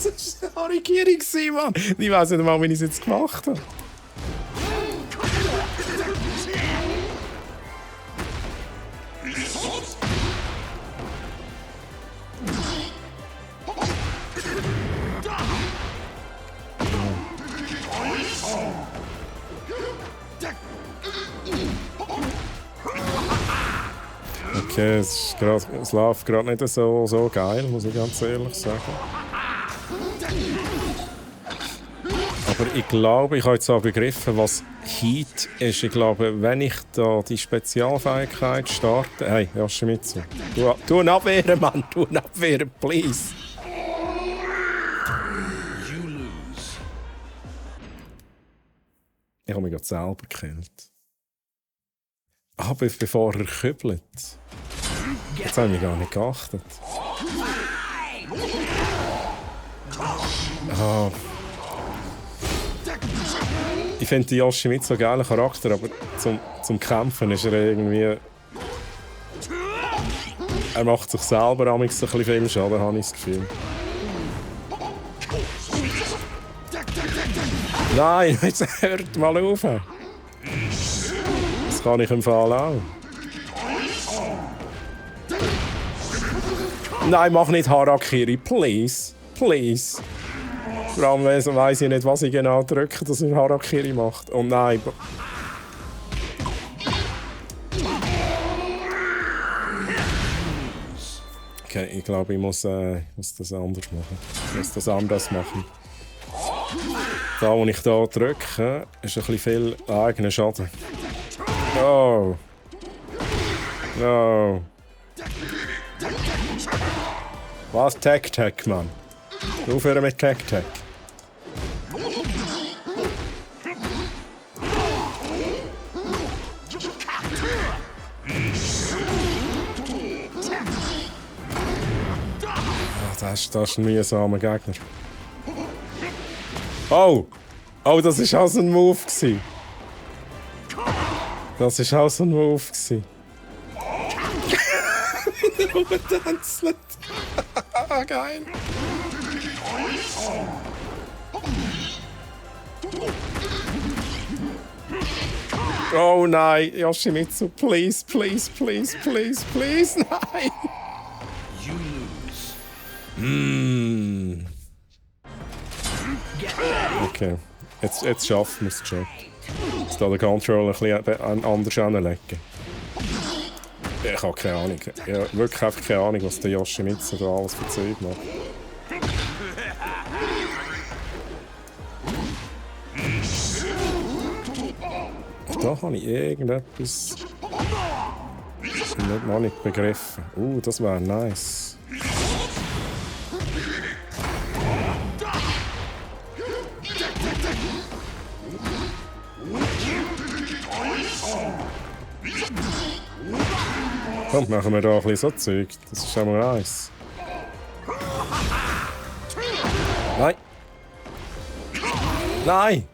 Das war eine Harikiri, Mann. Ich weiss nicht mal, wie ich es jetzt gemacht habe. Okay, es läuft gerade nicht so geil, muss ich ganz ehrlich sagen. Aber ich glaube, ich habe jetzt auch begriffen, was Heat ist. Ich glaube, wenn ich da die Spezialfähigkeit starte... Hey, Yoshimitsu. Du abwehren, Mann. Du abwehren, please. Ich habe mich gerade selber gekillt. Aber bevor er kübelt. Jetzt habe ich mich gar nicht geachtet. Ah. Ich finde Yoshimitsu einen geilen Charakter, aber zum Kämpfen ist er irgendwie... Er macht sich selber ein bisschen viel Schaden, habe ich das Gefühl. Nein, jetzt hört mal auf. Das kann ich im Fall auch. Nein, mach nicht Harakiri, please. Please. Vor allem weiss ich nicht, was ich genau drücke, dass er Harakiri macht. Oh nein. Okay, ich glaube, ich muss das anders machen. Ich muss das anders machen. Da, wo ich da drücke, ist ein bisschen viel eigener Schaden. Oh. No. Was? Tag, Mann. Aufhören mit Tag. Das ist ein mühsamer Gegner. Oh! Oh, das war auch so ein Move. Das war auch so ein Move. Rumtanzelt. Geil. Oh nein, Yoshimitsu, please, nein! Okay, jetzt schaffen wir es schon. Jetzt da den Controller ein bisschen anders anlegen. Ich habe keine Ahnung. Ich habe wirklich einfach keine Ahnung, was der Yoshimitsu da alles für Zeug macht. Da habe ich irgendetwas noch nicht begriffen. Das wäre nice. Komm, machen wir da ein bisschen so Zeug. Das ist schon mal nice. Nein! Nein!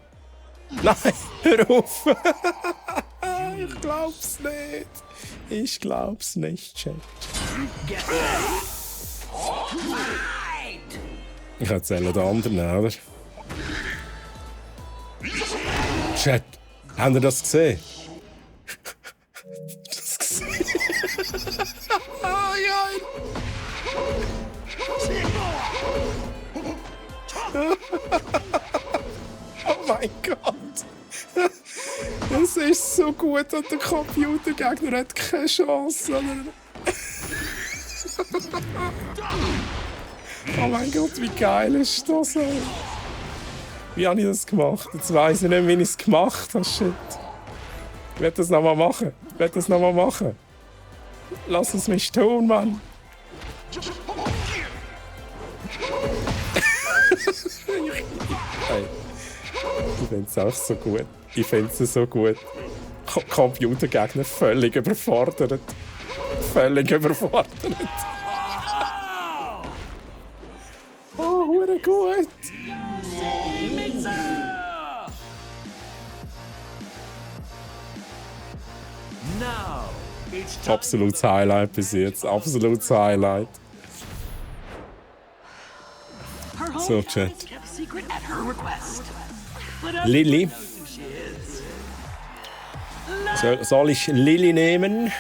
Nein! Hör auf! Ich glaub's nicht! Ich glaub's nicht, Chat. Ich erzähle den anderen, oder? Chat, habt ihr das gesehen? Das gesehen? Oh mein Gott! Es ist so gut und der Computergegner hat keine Chance. Oh mein Gott, wie geil ist das? Ey? Wie habe ich das gemacht? Jetzt weiss ich nicht, wie ich es gemacht habe. Shit. Ich werde das nochmal machen. Lass es mich tun, Mann. Hey. Ich finde es auch so gut. Ich finde es so gut. Computergegner völlig überfordert. Oh, hure gut. Absolutes Highlight bis jetzt. Absolutes Highlight. So, Chat. Lilly. Soll ich Lilly nehmen?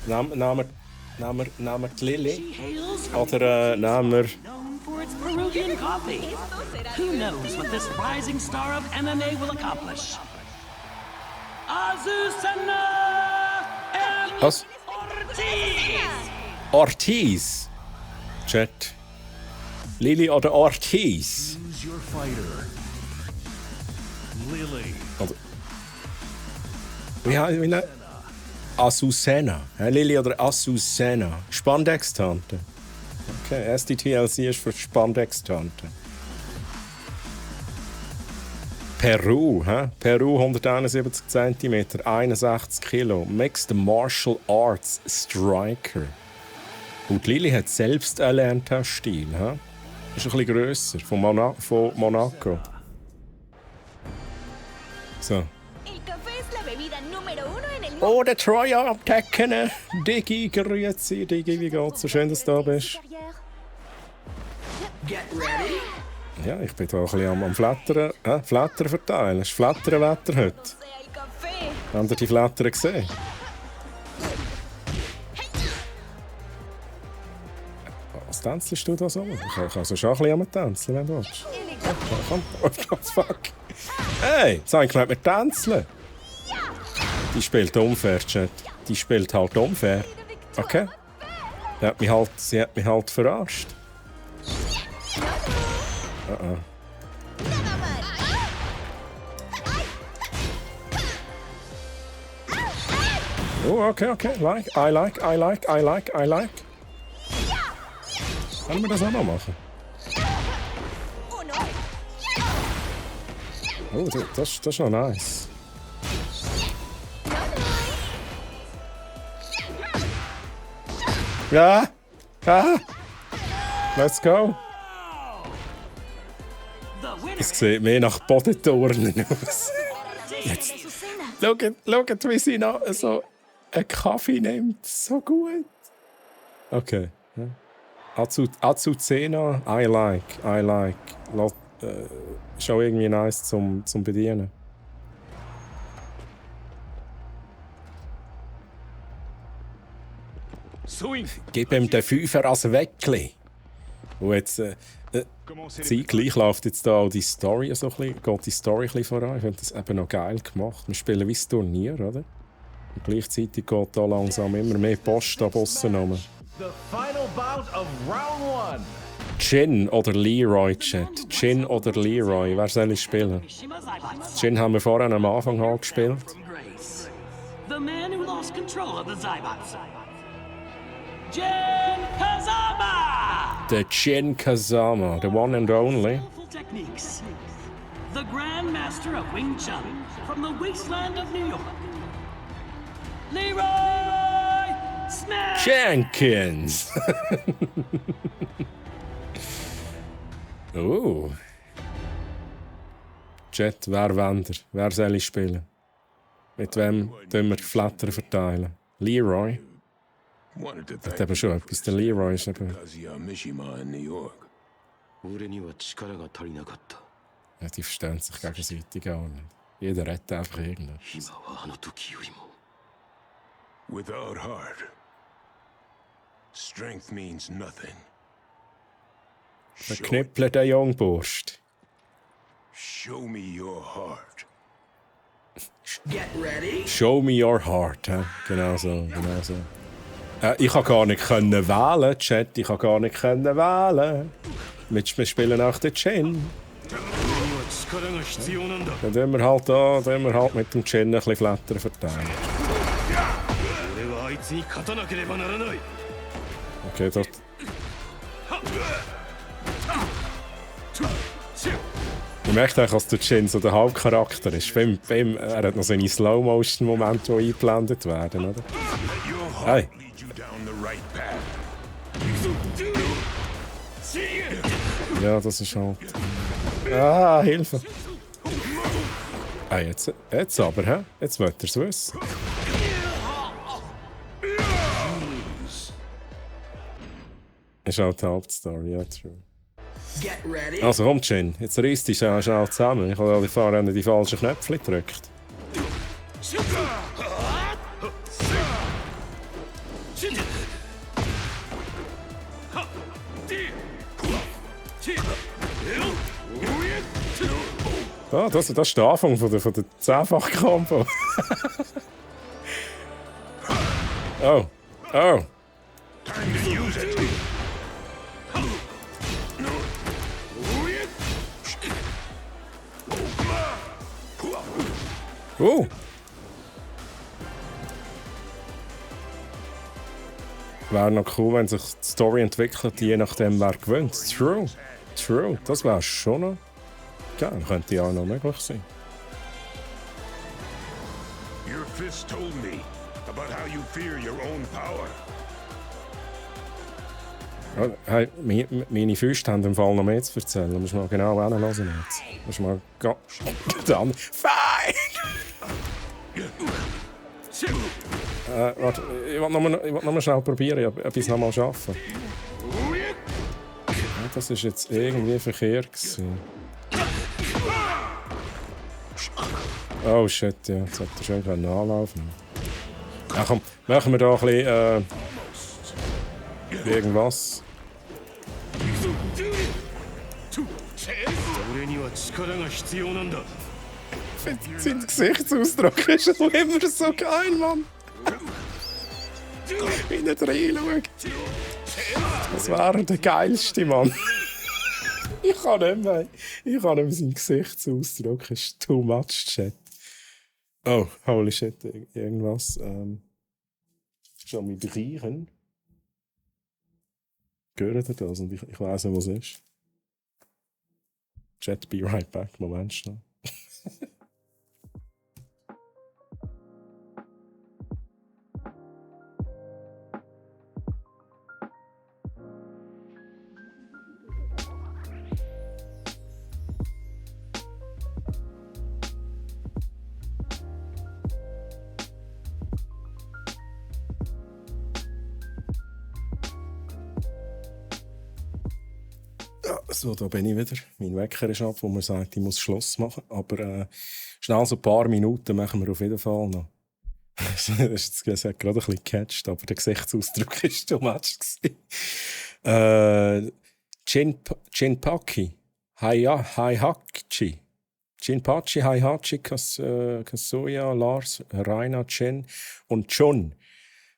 Nehmen wir die Lilly? Oder nehmen wir... Peruvian coffee. Who knows what this rising star of MMA will accomplish? Azucena and Was? Ortiz. Chat. Lilly oder Ortiz? Choose your fighter. Lily. Oder... Wie nennt... Azucena. Lilly oder Azucena. Spandex-Tante. Okay, SDTLC ist für Spandex-Tante. Peru, Peru 171 cm, 61 Kilo. Mixed Martial Arts Striker. Und Lilly hat selbst erlernten Stil. Ist ein bisschen grösser, von Monaco. So. Oh, der Troja am Tekken. Diggi, grüezi. Diggi, wie geht's? So schön, dass du da bist. Ja, ich bin da ein bisschen am Flattern. Flattern verteilen. Es ist Flatterwetter heute. Habt ihr die Flattern gesehen? Was tänzelst du da so? Ich kann also schon ein bisschen am Tänzeln, wenn du willst. Komm. Oh, fuck. Hey, jetzt habe ich gemeint, wir tänzeln. Die spielt unfair, Chat. Die spielt halt unfair. Okay? Sie hat mich halt verarscht. Oh, okay. I like. Können wir das auch noch machen? Oh, das ist noch nice. Ja! Let's go! Es sieht mehr nach Bodenturnen aus. Jetzt. Schaut, wie sie noch so einen Kaffee nimmt. So gut. Okay. Azucena, I like. Ist auch irgendwie nice zum Bedienen. Gib ihm den Fünfer als Weckli. Und jetzt, Zeit gleich läuft jetzt da auch die Story so ein bisschen, geht die Story ein bisschen voran. Ich finde das eben noch geil gemacht. Wir spielen wie ein Turnier, oder? Und gleichzeitig geht da langsam immer mehr Post ab aussen rum. Jin oder Leroy, Chat. Jin oder Leroy, wer soll ich spielen? Jin haben wir vorhin am Anfang gespielt. The man who lost control of the Zybots. Jin Kazama! The Jin Kazama, the one and only. Techniques. The Grand Master of Wing Chun from the wasteland of New York. Leroy Smash! Jenkins! Oh. Jet, wer wendet? Wer soll ich spielen? Mit wem tun wir die Flatter verteilen? Leroy? Hat eben schon etwas. Der Leroy ist eben... Ja, die verstehen sich gegenseitig auch nicht. Jeder redet einfach irgendetwas. Without heart, strength means nothing. Verknüppeln den Jungburst. Show me your heart. Get ready. Show me your heart, Genau so. Ich kann gar nicht wählen, Chat. Ich kann gar nicht wählen. Wir spielen auch den Jin. Dann tun wir halt mit dem Jin ein bisschen Flattern verteilen. Okay, dort. Ich merke eigentlich, dass der Jin so der Hauptcharakter ist. Er hat noch seine Slow-Motion-Momente, die eingeblendet werden, oder? Hey! Ja, das ist halt... Ah, Hilfe! Ah, jetzt aber, hä? Jetzt wollt ihr es wissen. Ist halt die Hauptstory, ja, true. Also komm, Jin, jetzt reißt dich schnell zusammen. Ich habe vorhin die falschen Knöpfe gedrückt. Ah, das ist der Anfang von der 10-fach-Kombo. Oh. Wäre noch cool, wenn sich die Story entwickelt, je nachdem wer gewinnt. True. Das wäre schon noch geil. Könnte ja auch noch möglich sein. Your fist told me about how you fear your own power. Hey, meine Füße haben im Fall noch mehr zu erzählen. Da musst du mal genau hinhören jetzt. Musst mal dann. Fein! Warte, ich will noch mal schnell probieren, ob ich es noch mal schaffe. Ja, das war jetzt irgendwie verkehrt gewesen. Oh shit, ja, jetzt hat er schön anlaufen. Ja, komm, machen wir da ein bisschen irgendwas. Sein Gesichtsausdruck ist immer so geil, Mann. Wie er reinschaut. Das wäre der geilste, Mann. Ich kann nicht mehr. Sein Gesichtsausdruck ist too much, Chat. Oh, holy shit, irgendwas. Schon mit Riechen. Gehört ihr das? Und ich weiss nicht, was es ist. Chat, be right back. Moment schnell. So, da bin ich wieder. Mein Wecker ist ab, wo man sagt, ich muss Schluss machen. Aber schnell so ein paar Minuten machen wir auf jeden Fall noch. Das hat gerade ein bisschen gecatcht, aber der Gesichtsausdruck war too much. Jinpachi, Heihachi. Jinpachi, Heihachi, Kazuya, Lars, Raina, Jin und Chun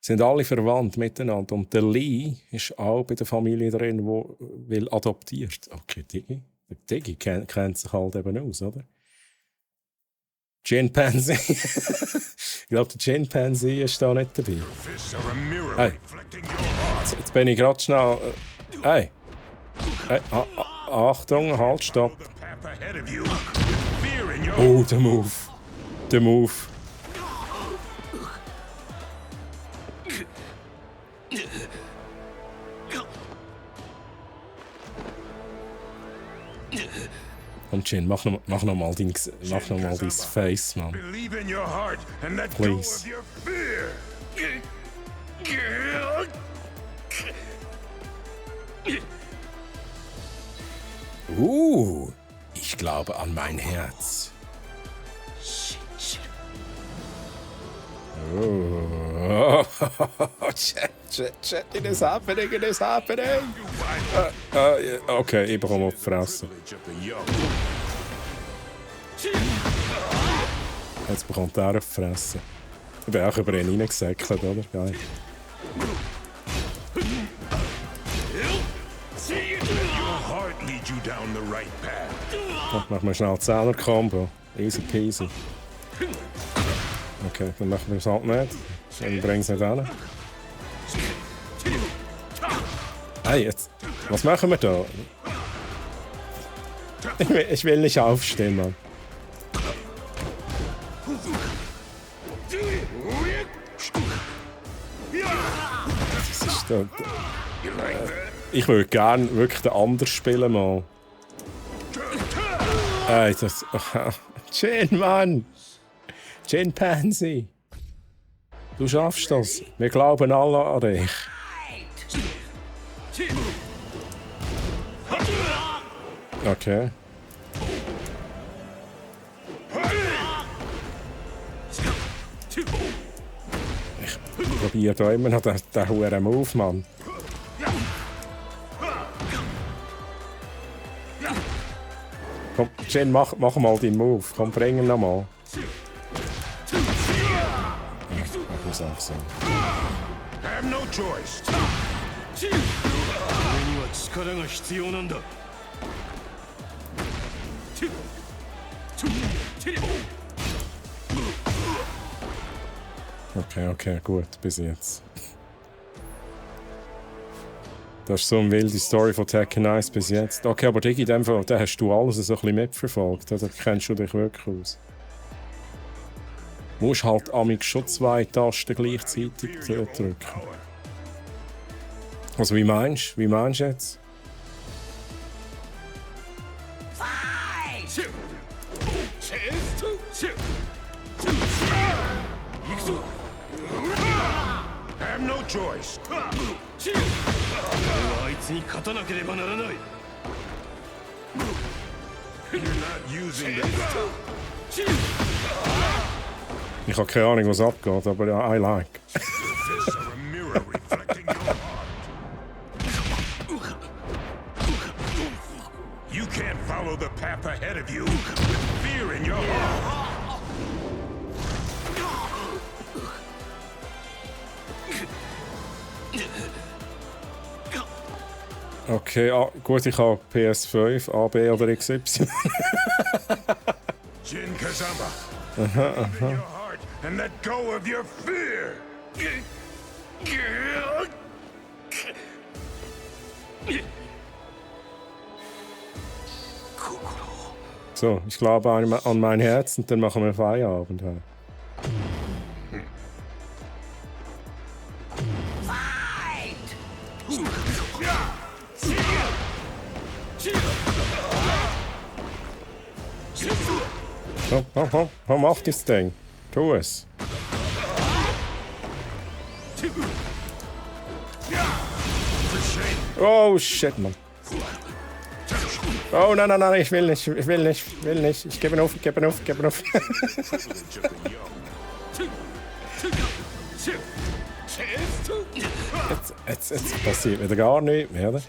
sind alle verwandt miteinander. Und der Lee ist auch bei der Familie drin, die adoptiert. Okay, Diggi. Der Diggi kennt sich halt eben aus, oder? Chimpanzee. Ich glaube, der Chimpanzee ist da nicht dabei. Hey. Jetzt bin ich gerade schnell... Hey. Achtung, halt, stopp. Oh, der Move. Der Move. Komm, Jin, mach noch mal dein Face, Mann. Please. Ich glaube an mein Herz. Oh, Chat, it is happening. Okay, ich bekomme auf die Fresse. Jetzt bekommt er auf die Fresse. Ich bin auch über ihn reingesäckelt, oder? Geil. Machen wir schnell 10er-Combo. Easy peasy. Okay, dann machen wir es halt nicht. Dann bringen es nicht an. Hey, jetzt. Was machen wir da? Ich will nicht aufstehen, Mann. Das ist da, ich würde gerne wirklich den anderen spielen, mal. Ey, das... Jin, Mann! Jin Pansy! Du schaffst das. Wir glauben alle an dich. Okay. Ich probiere da immer noch den hohen Move, Mann. Komm, Jin, mach mal deinen Move. Komm, bring ihn noch mal. Ich muss auch sagen. Have no choice. Okay, gut, bis jetzt. Das ist so eine wilde Story von Tekken 1 bis jetzt. Okay, aber Digi, in dem Fall, da hast du alles so ein bisschen mitverfolgt. Da kennst du dich wirklich aus. Du musst halt amig schon 2 Tasten gleichzeitig drücken. Also wie meinst du? Wie meinst du jetzt? Have no choice. You're not using the... Ich habe keine Ahnung, was abgeht, aber ja, I like. You can't follow the path ahead of you with fear in your heart. Okay, gut, ich habe PS5, A, B oder XY. Jin Kazama, Aha. your heart and let go of your fear. So, ich glaube an mein Herz und dann machen wir Feierabend. Komm, mach das Ding. Tu es. Oh shit, Mann. Oh nein, ich will nicht. Ich gebe auf. Jetzt passiert wieder gar nichts mehr, oder?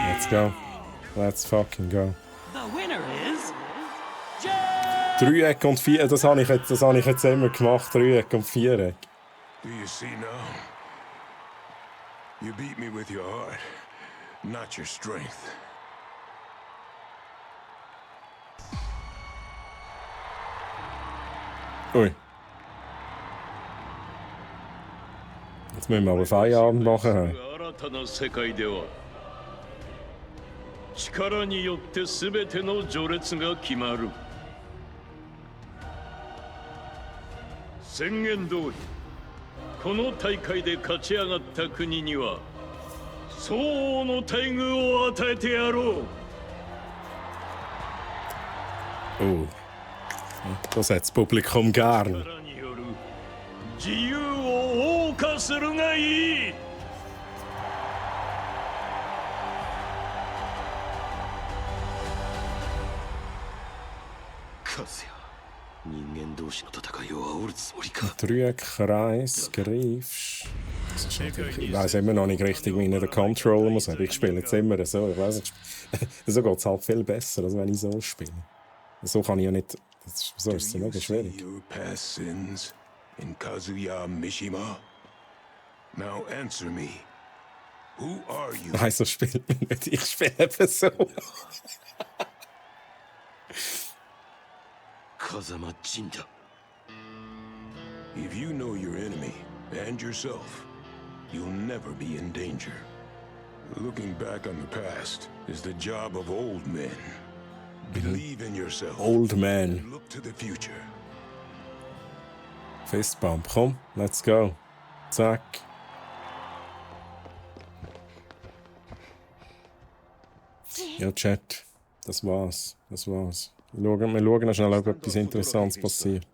Let's go. Let's fucking go. The winner is 3 und 4, das habe ich jetzt immer gemacht, 3 und 4. Do you see now? You beat me with your heart, not your strength. Ui. Jetzt müssen wir aber Feierabend machen. 力によって全ての序列が決まる。宣言通り、この大会で勝ち上がった国には相応の待遇を与えてやろう。Oh. Das hat das Publikum gern. 自由を謳歌するがいい。Kreis, greifst. Ich weiss immer noch nicht richtig, wie ich den Controller muss. Ich spiele jetzt immer so. Ich weiss nicht. So geht es halt viel besser, als wenn ich so spiele. So kann ich ja nicht. So ist es mega schwierig. in Kazuya Mishima? Now answer me. Who are you? Nein, so spielt man nicht. Ich spiele eben so. Kazama Jinda. If you know your enemy and yourself, you'll never be in danger. Looking back on the past is the job of old men. Believe in yourself. Old man. And look to the future. Fistbump, komm, let's go. Zack. Ja, Chat, das war's. Wir schauen noch schnell, ob etwas Interessantes passiert.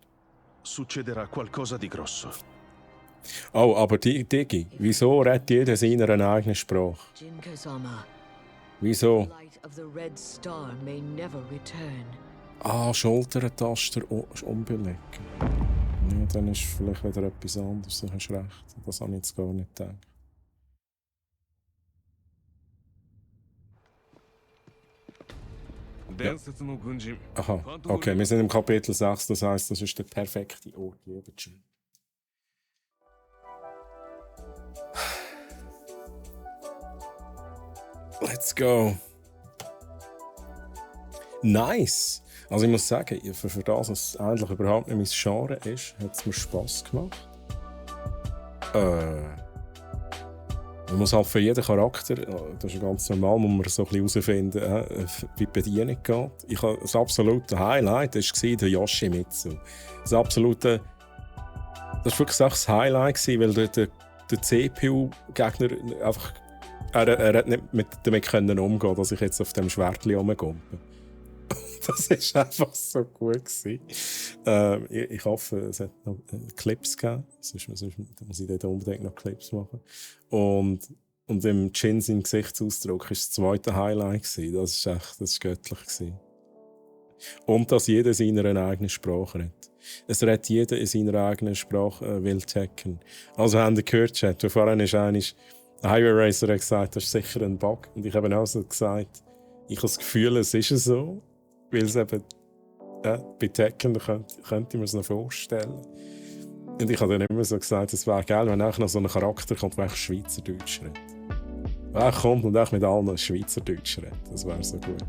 Succederà qualcosa di grosso. Oh, aber Digi, wieso redet jeder seiner eigenen Sprache? Wieso? Schultertaster unbelegen. Ja, dann ist vielleicht wieder etwas anderes. Du hast recht. Das habe ich jetzt gar nicht gedacht. Ja. Aha, okay, wir sind im Kapitel 6, das heisst, das ist der perfekte Ort, lieber Jim. Let's go. Nice! Also ich muss sagen, für das, was eigentlich überhaupt nicht mein Genre ist, hat es mir Spass gemacht. Man muss halt für jeden Charakter, das ist ganz normal, muss man so ein bisschen herausfinden, wie die Bedienung geht. Das absolute Highlight war der Yoshimitsu. Das war wirklich das Highlight, weil der CPU-Gegner einfach er hat nicht damit umgehen können, dass ich jetzt auf dem Schwertchen rumgumpe. Das war einfach so gut gewesen. Ich hoffe, es hat noch Clips gegeben. Sonst muss ich dort unbedingt noch Clips machen. Und im Jin sein Gesichtsausdruck war das zweite Highlight gewesen. Das war göttlich gewesen. Und dass jeder seine eigene Sprache redet. Es redet jeder in seiner eigenen Sprache, will Tekken. Also haben Sie gehört, Chat, vorhin ist eigentlich Highway Racer hat gesagt, das ist sicher ein Bug. Und ich habe auch so gesagt, ich habe das Gefühl, es ist so. Weil es eben bei Tekken könnte ich mir es noch vorstellen. Und ich habe dann immer so gesagt, es wäre geil, wenn auch noch so ein Charakter kommt, der Schweizerdeutsch redet. Er kommt und auch mit allen Schweizerdeutsch redet. Das wäre so gut.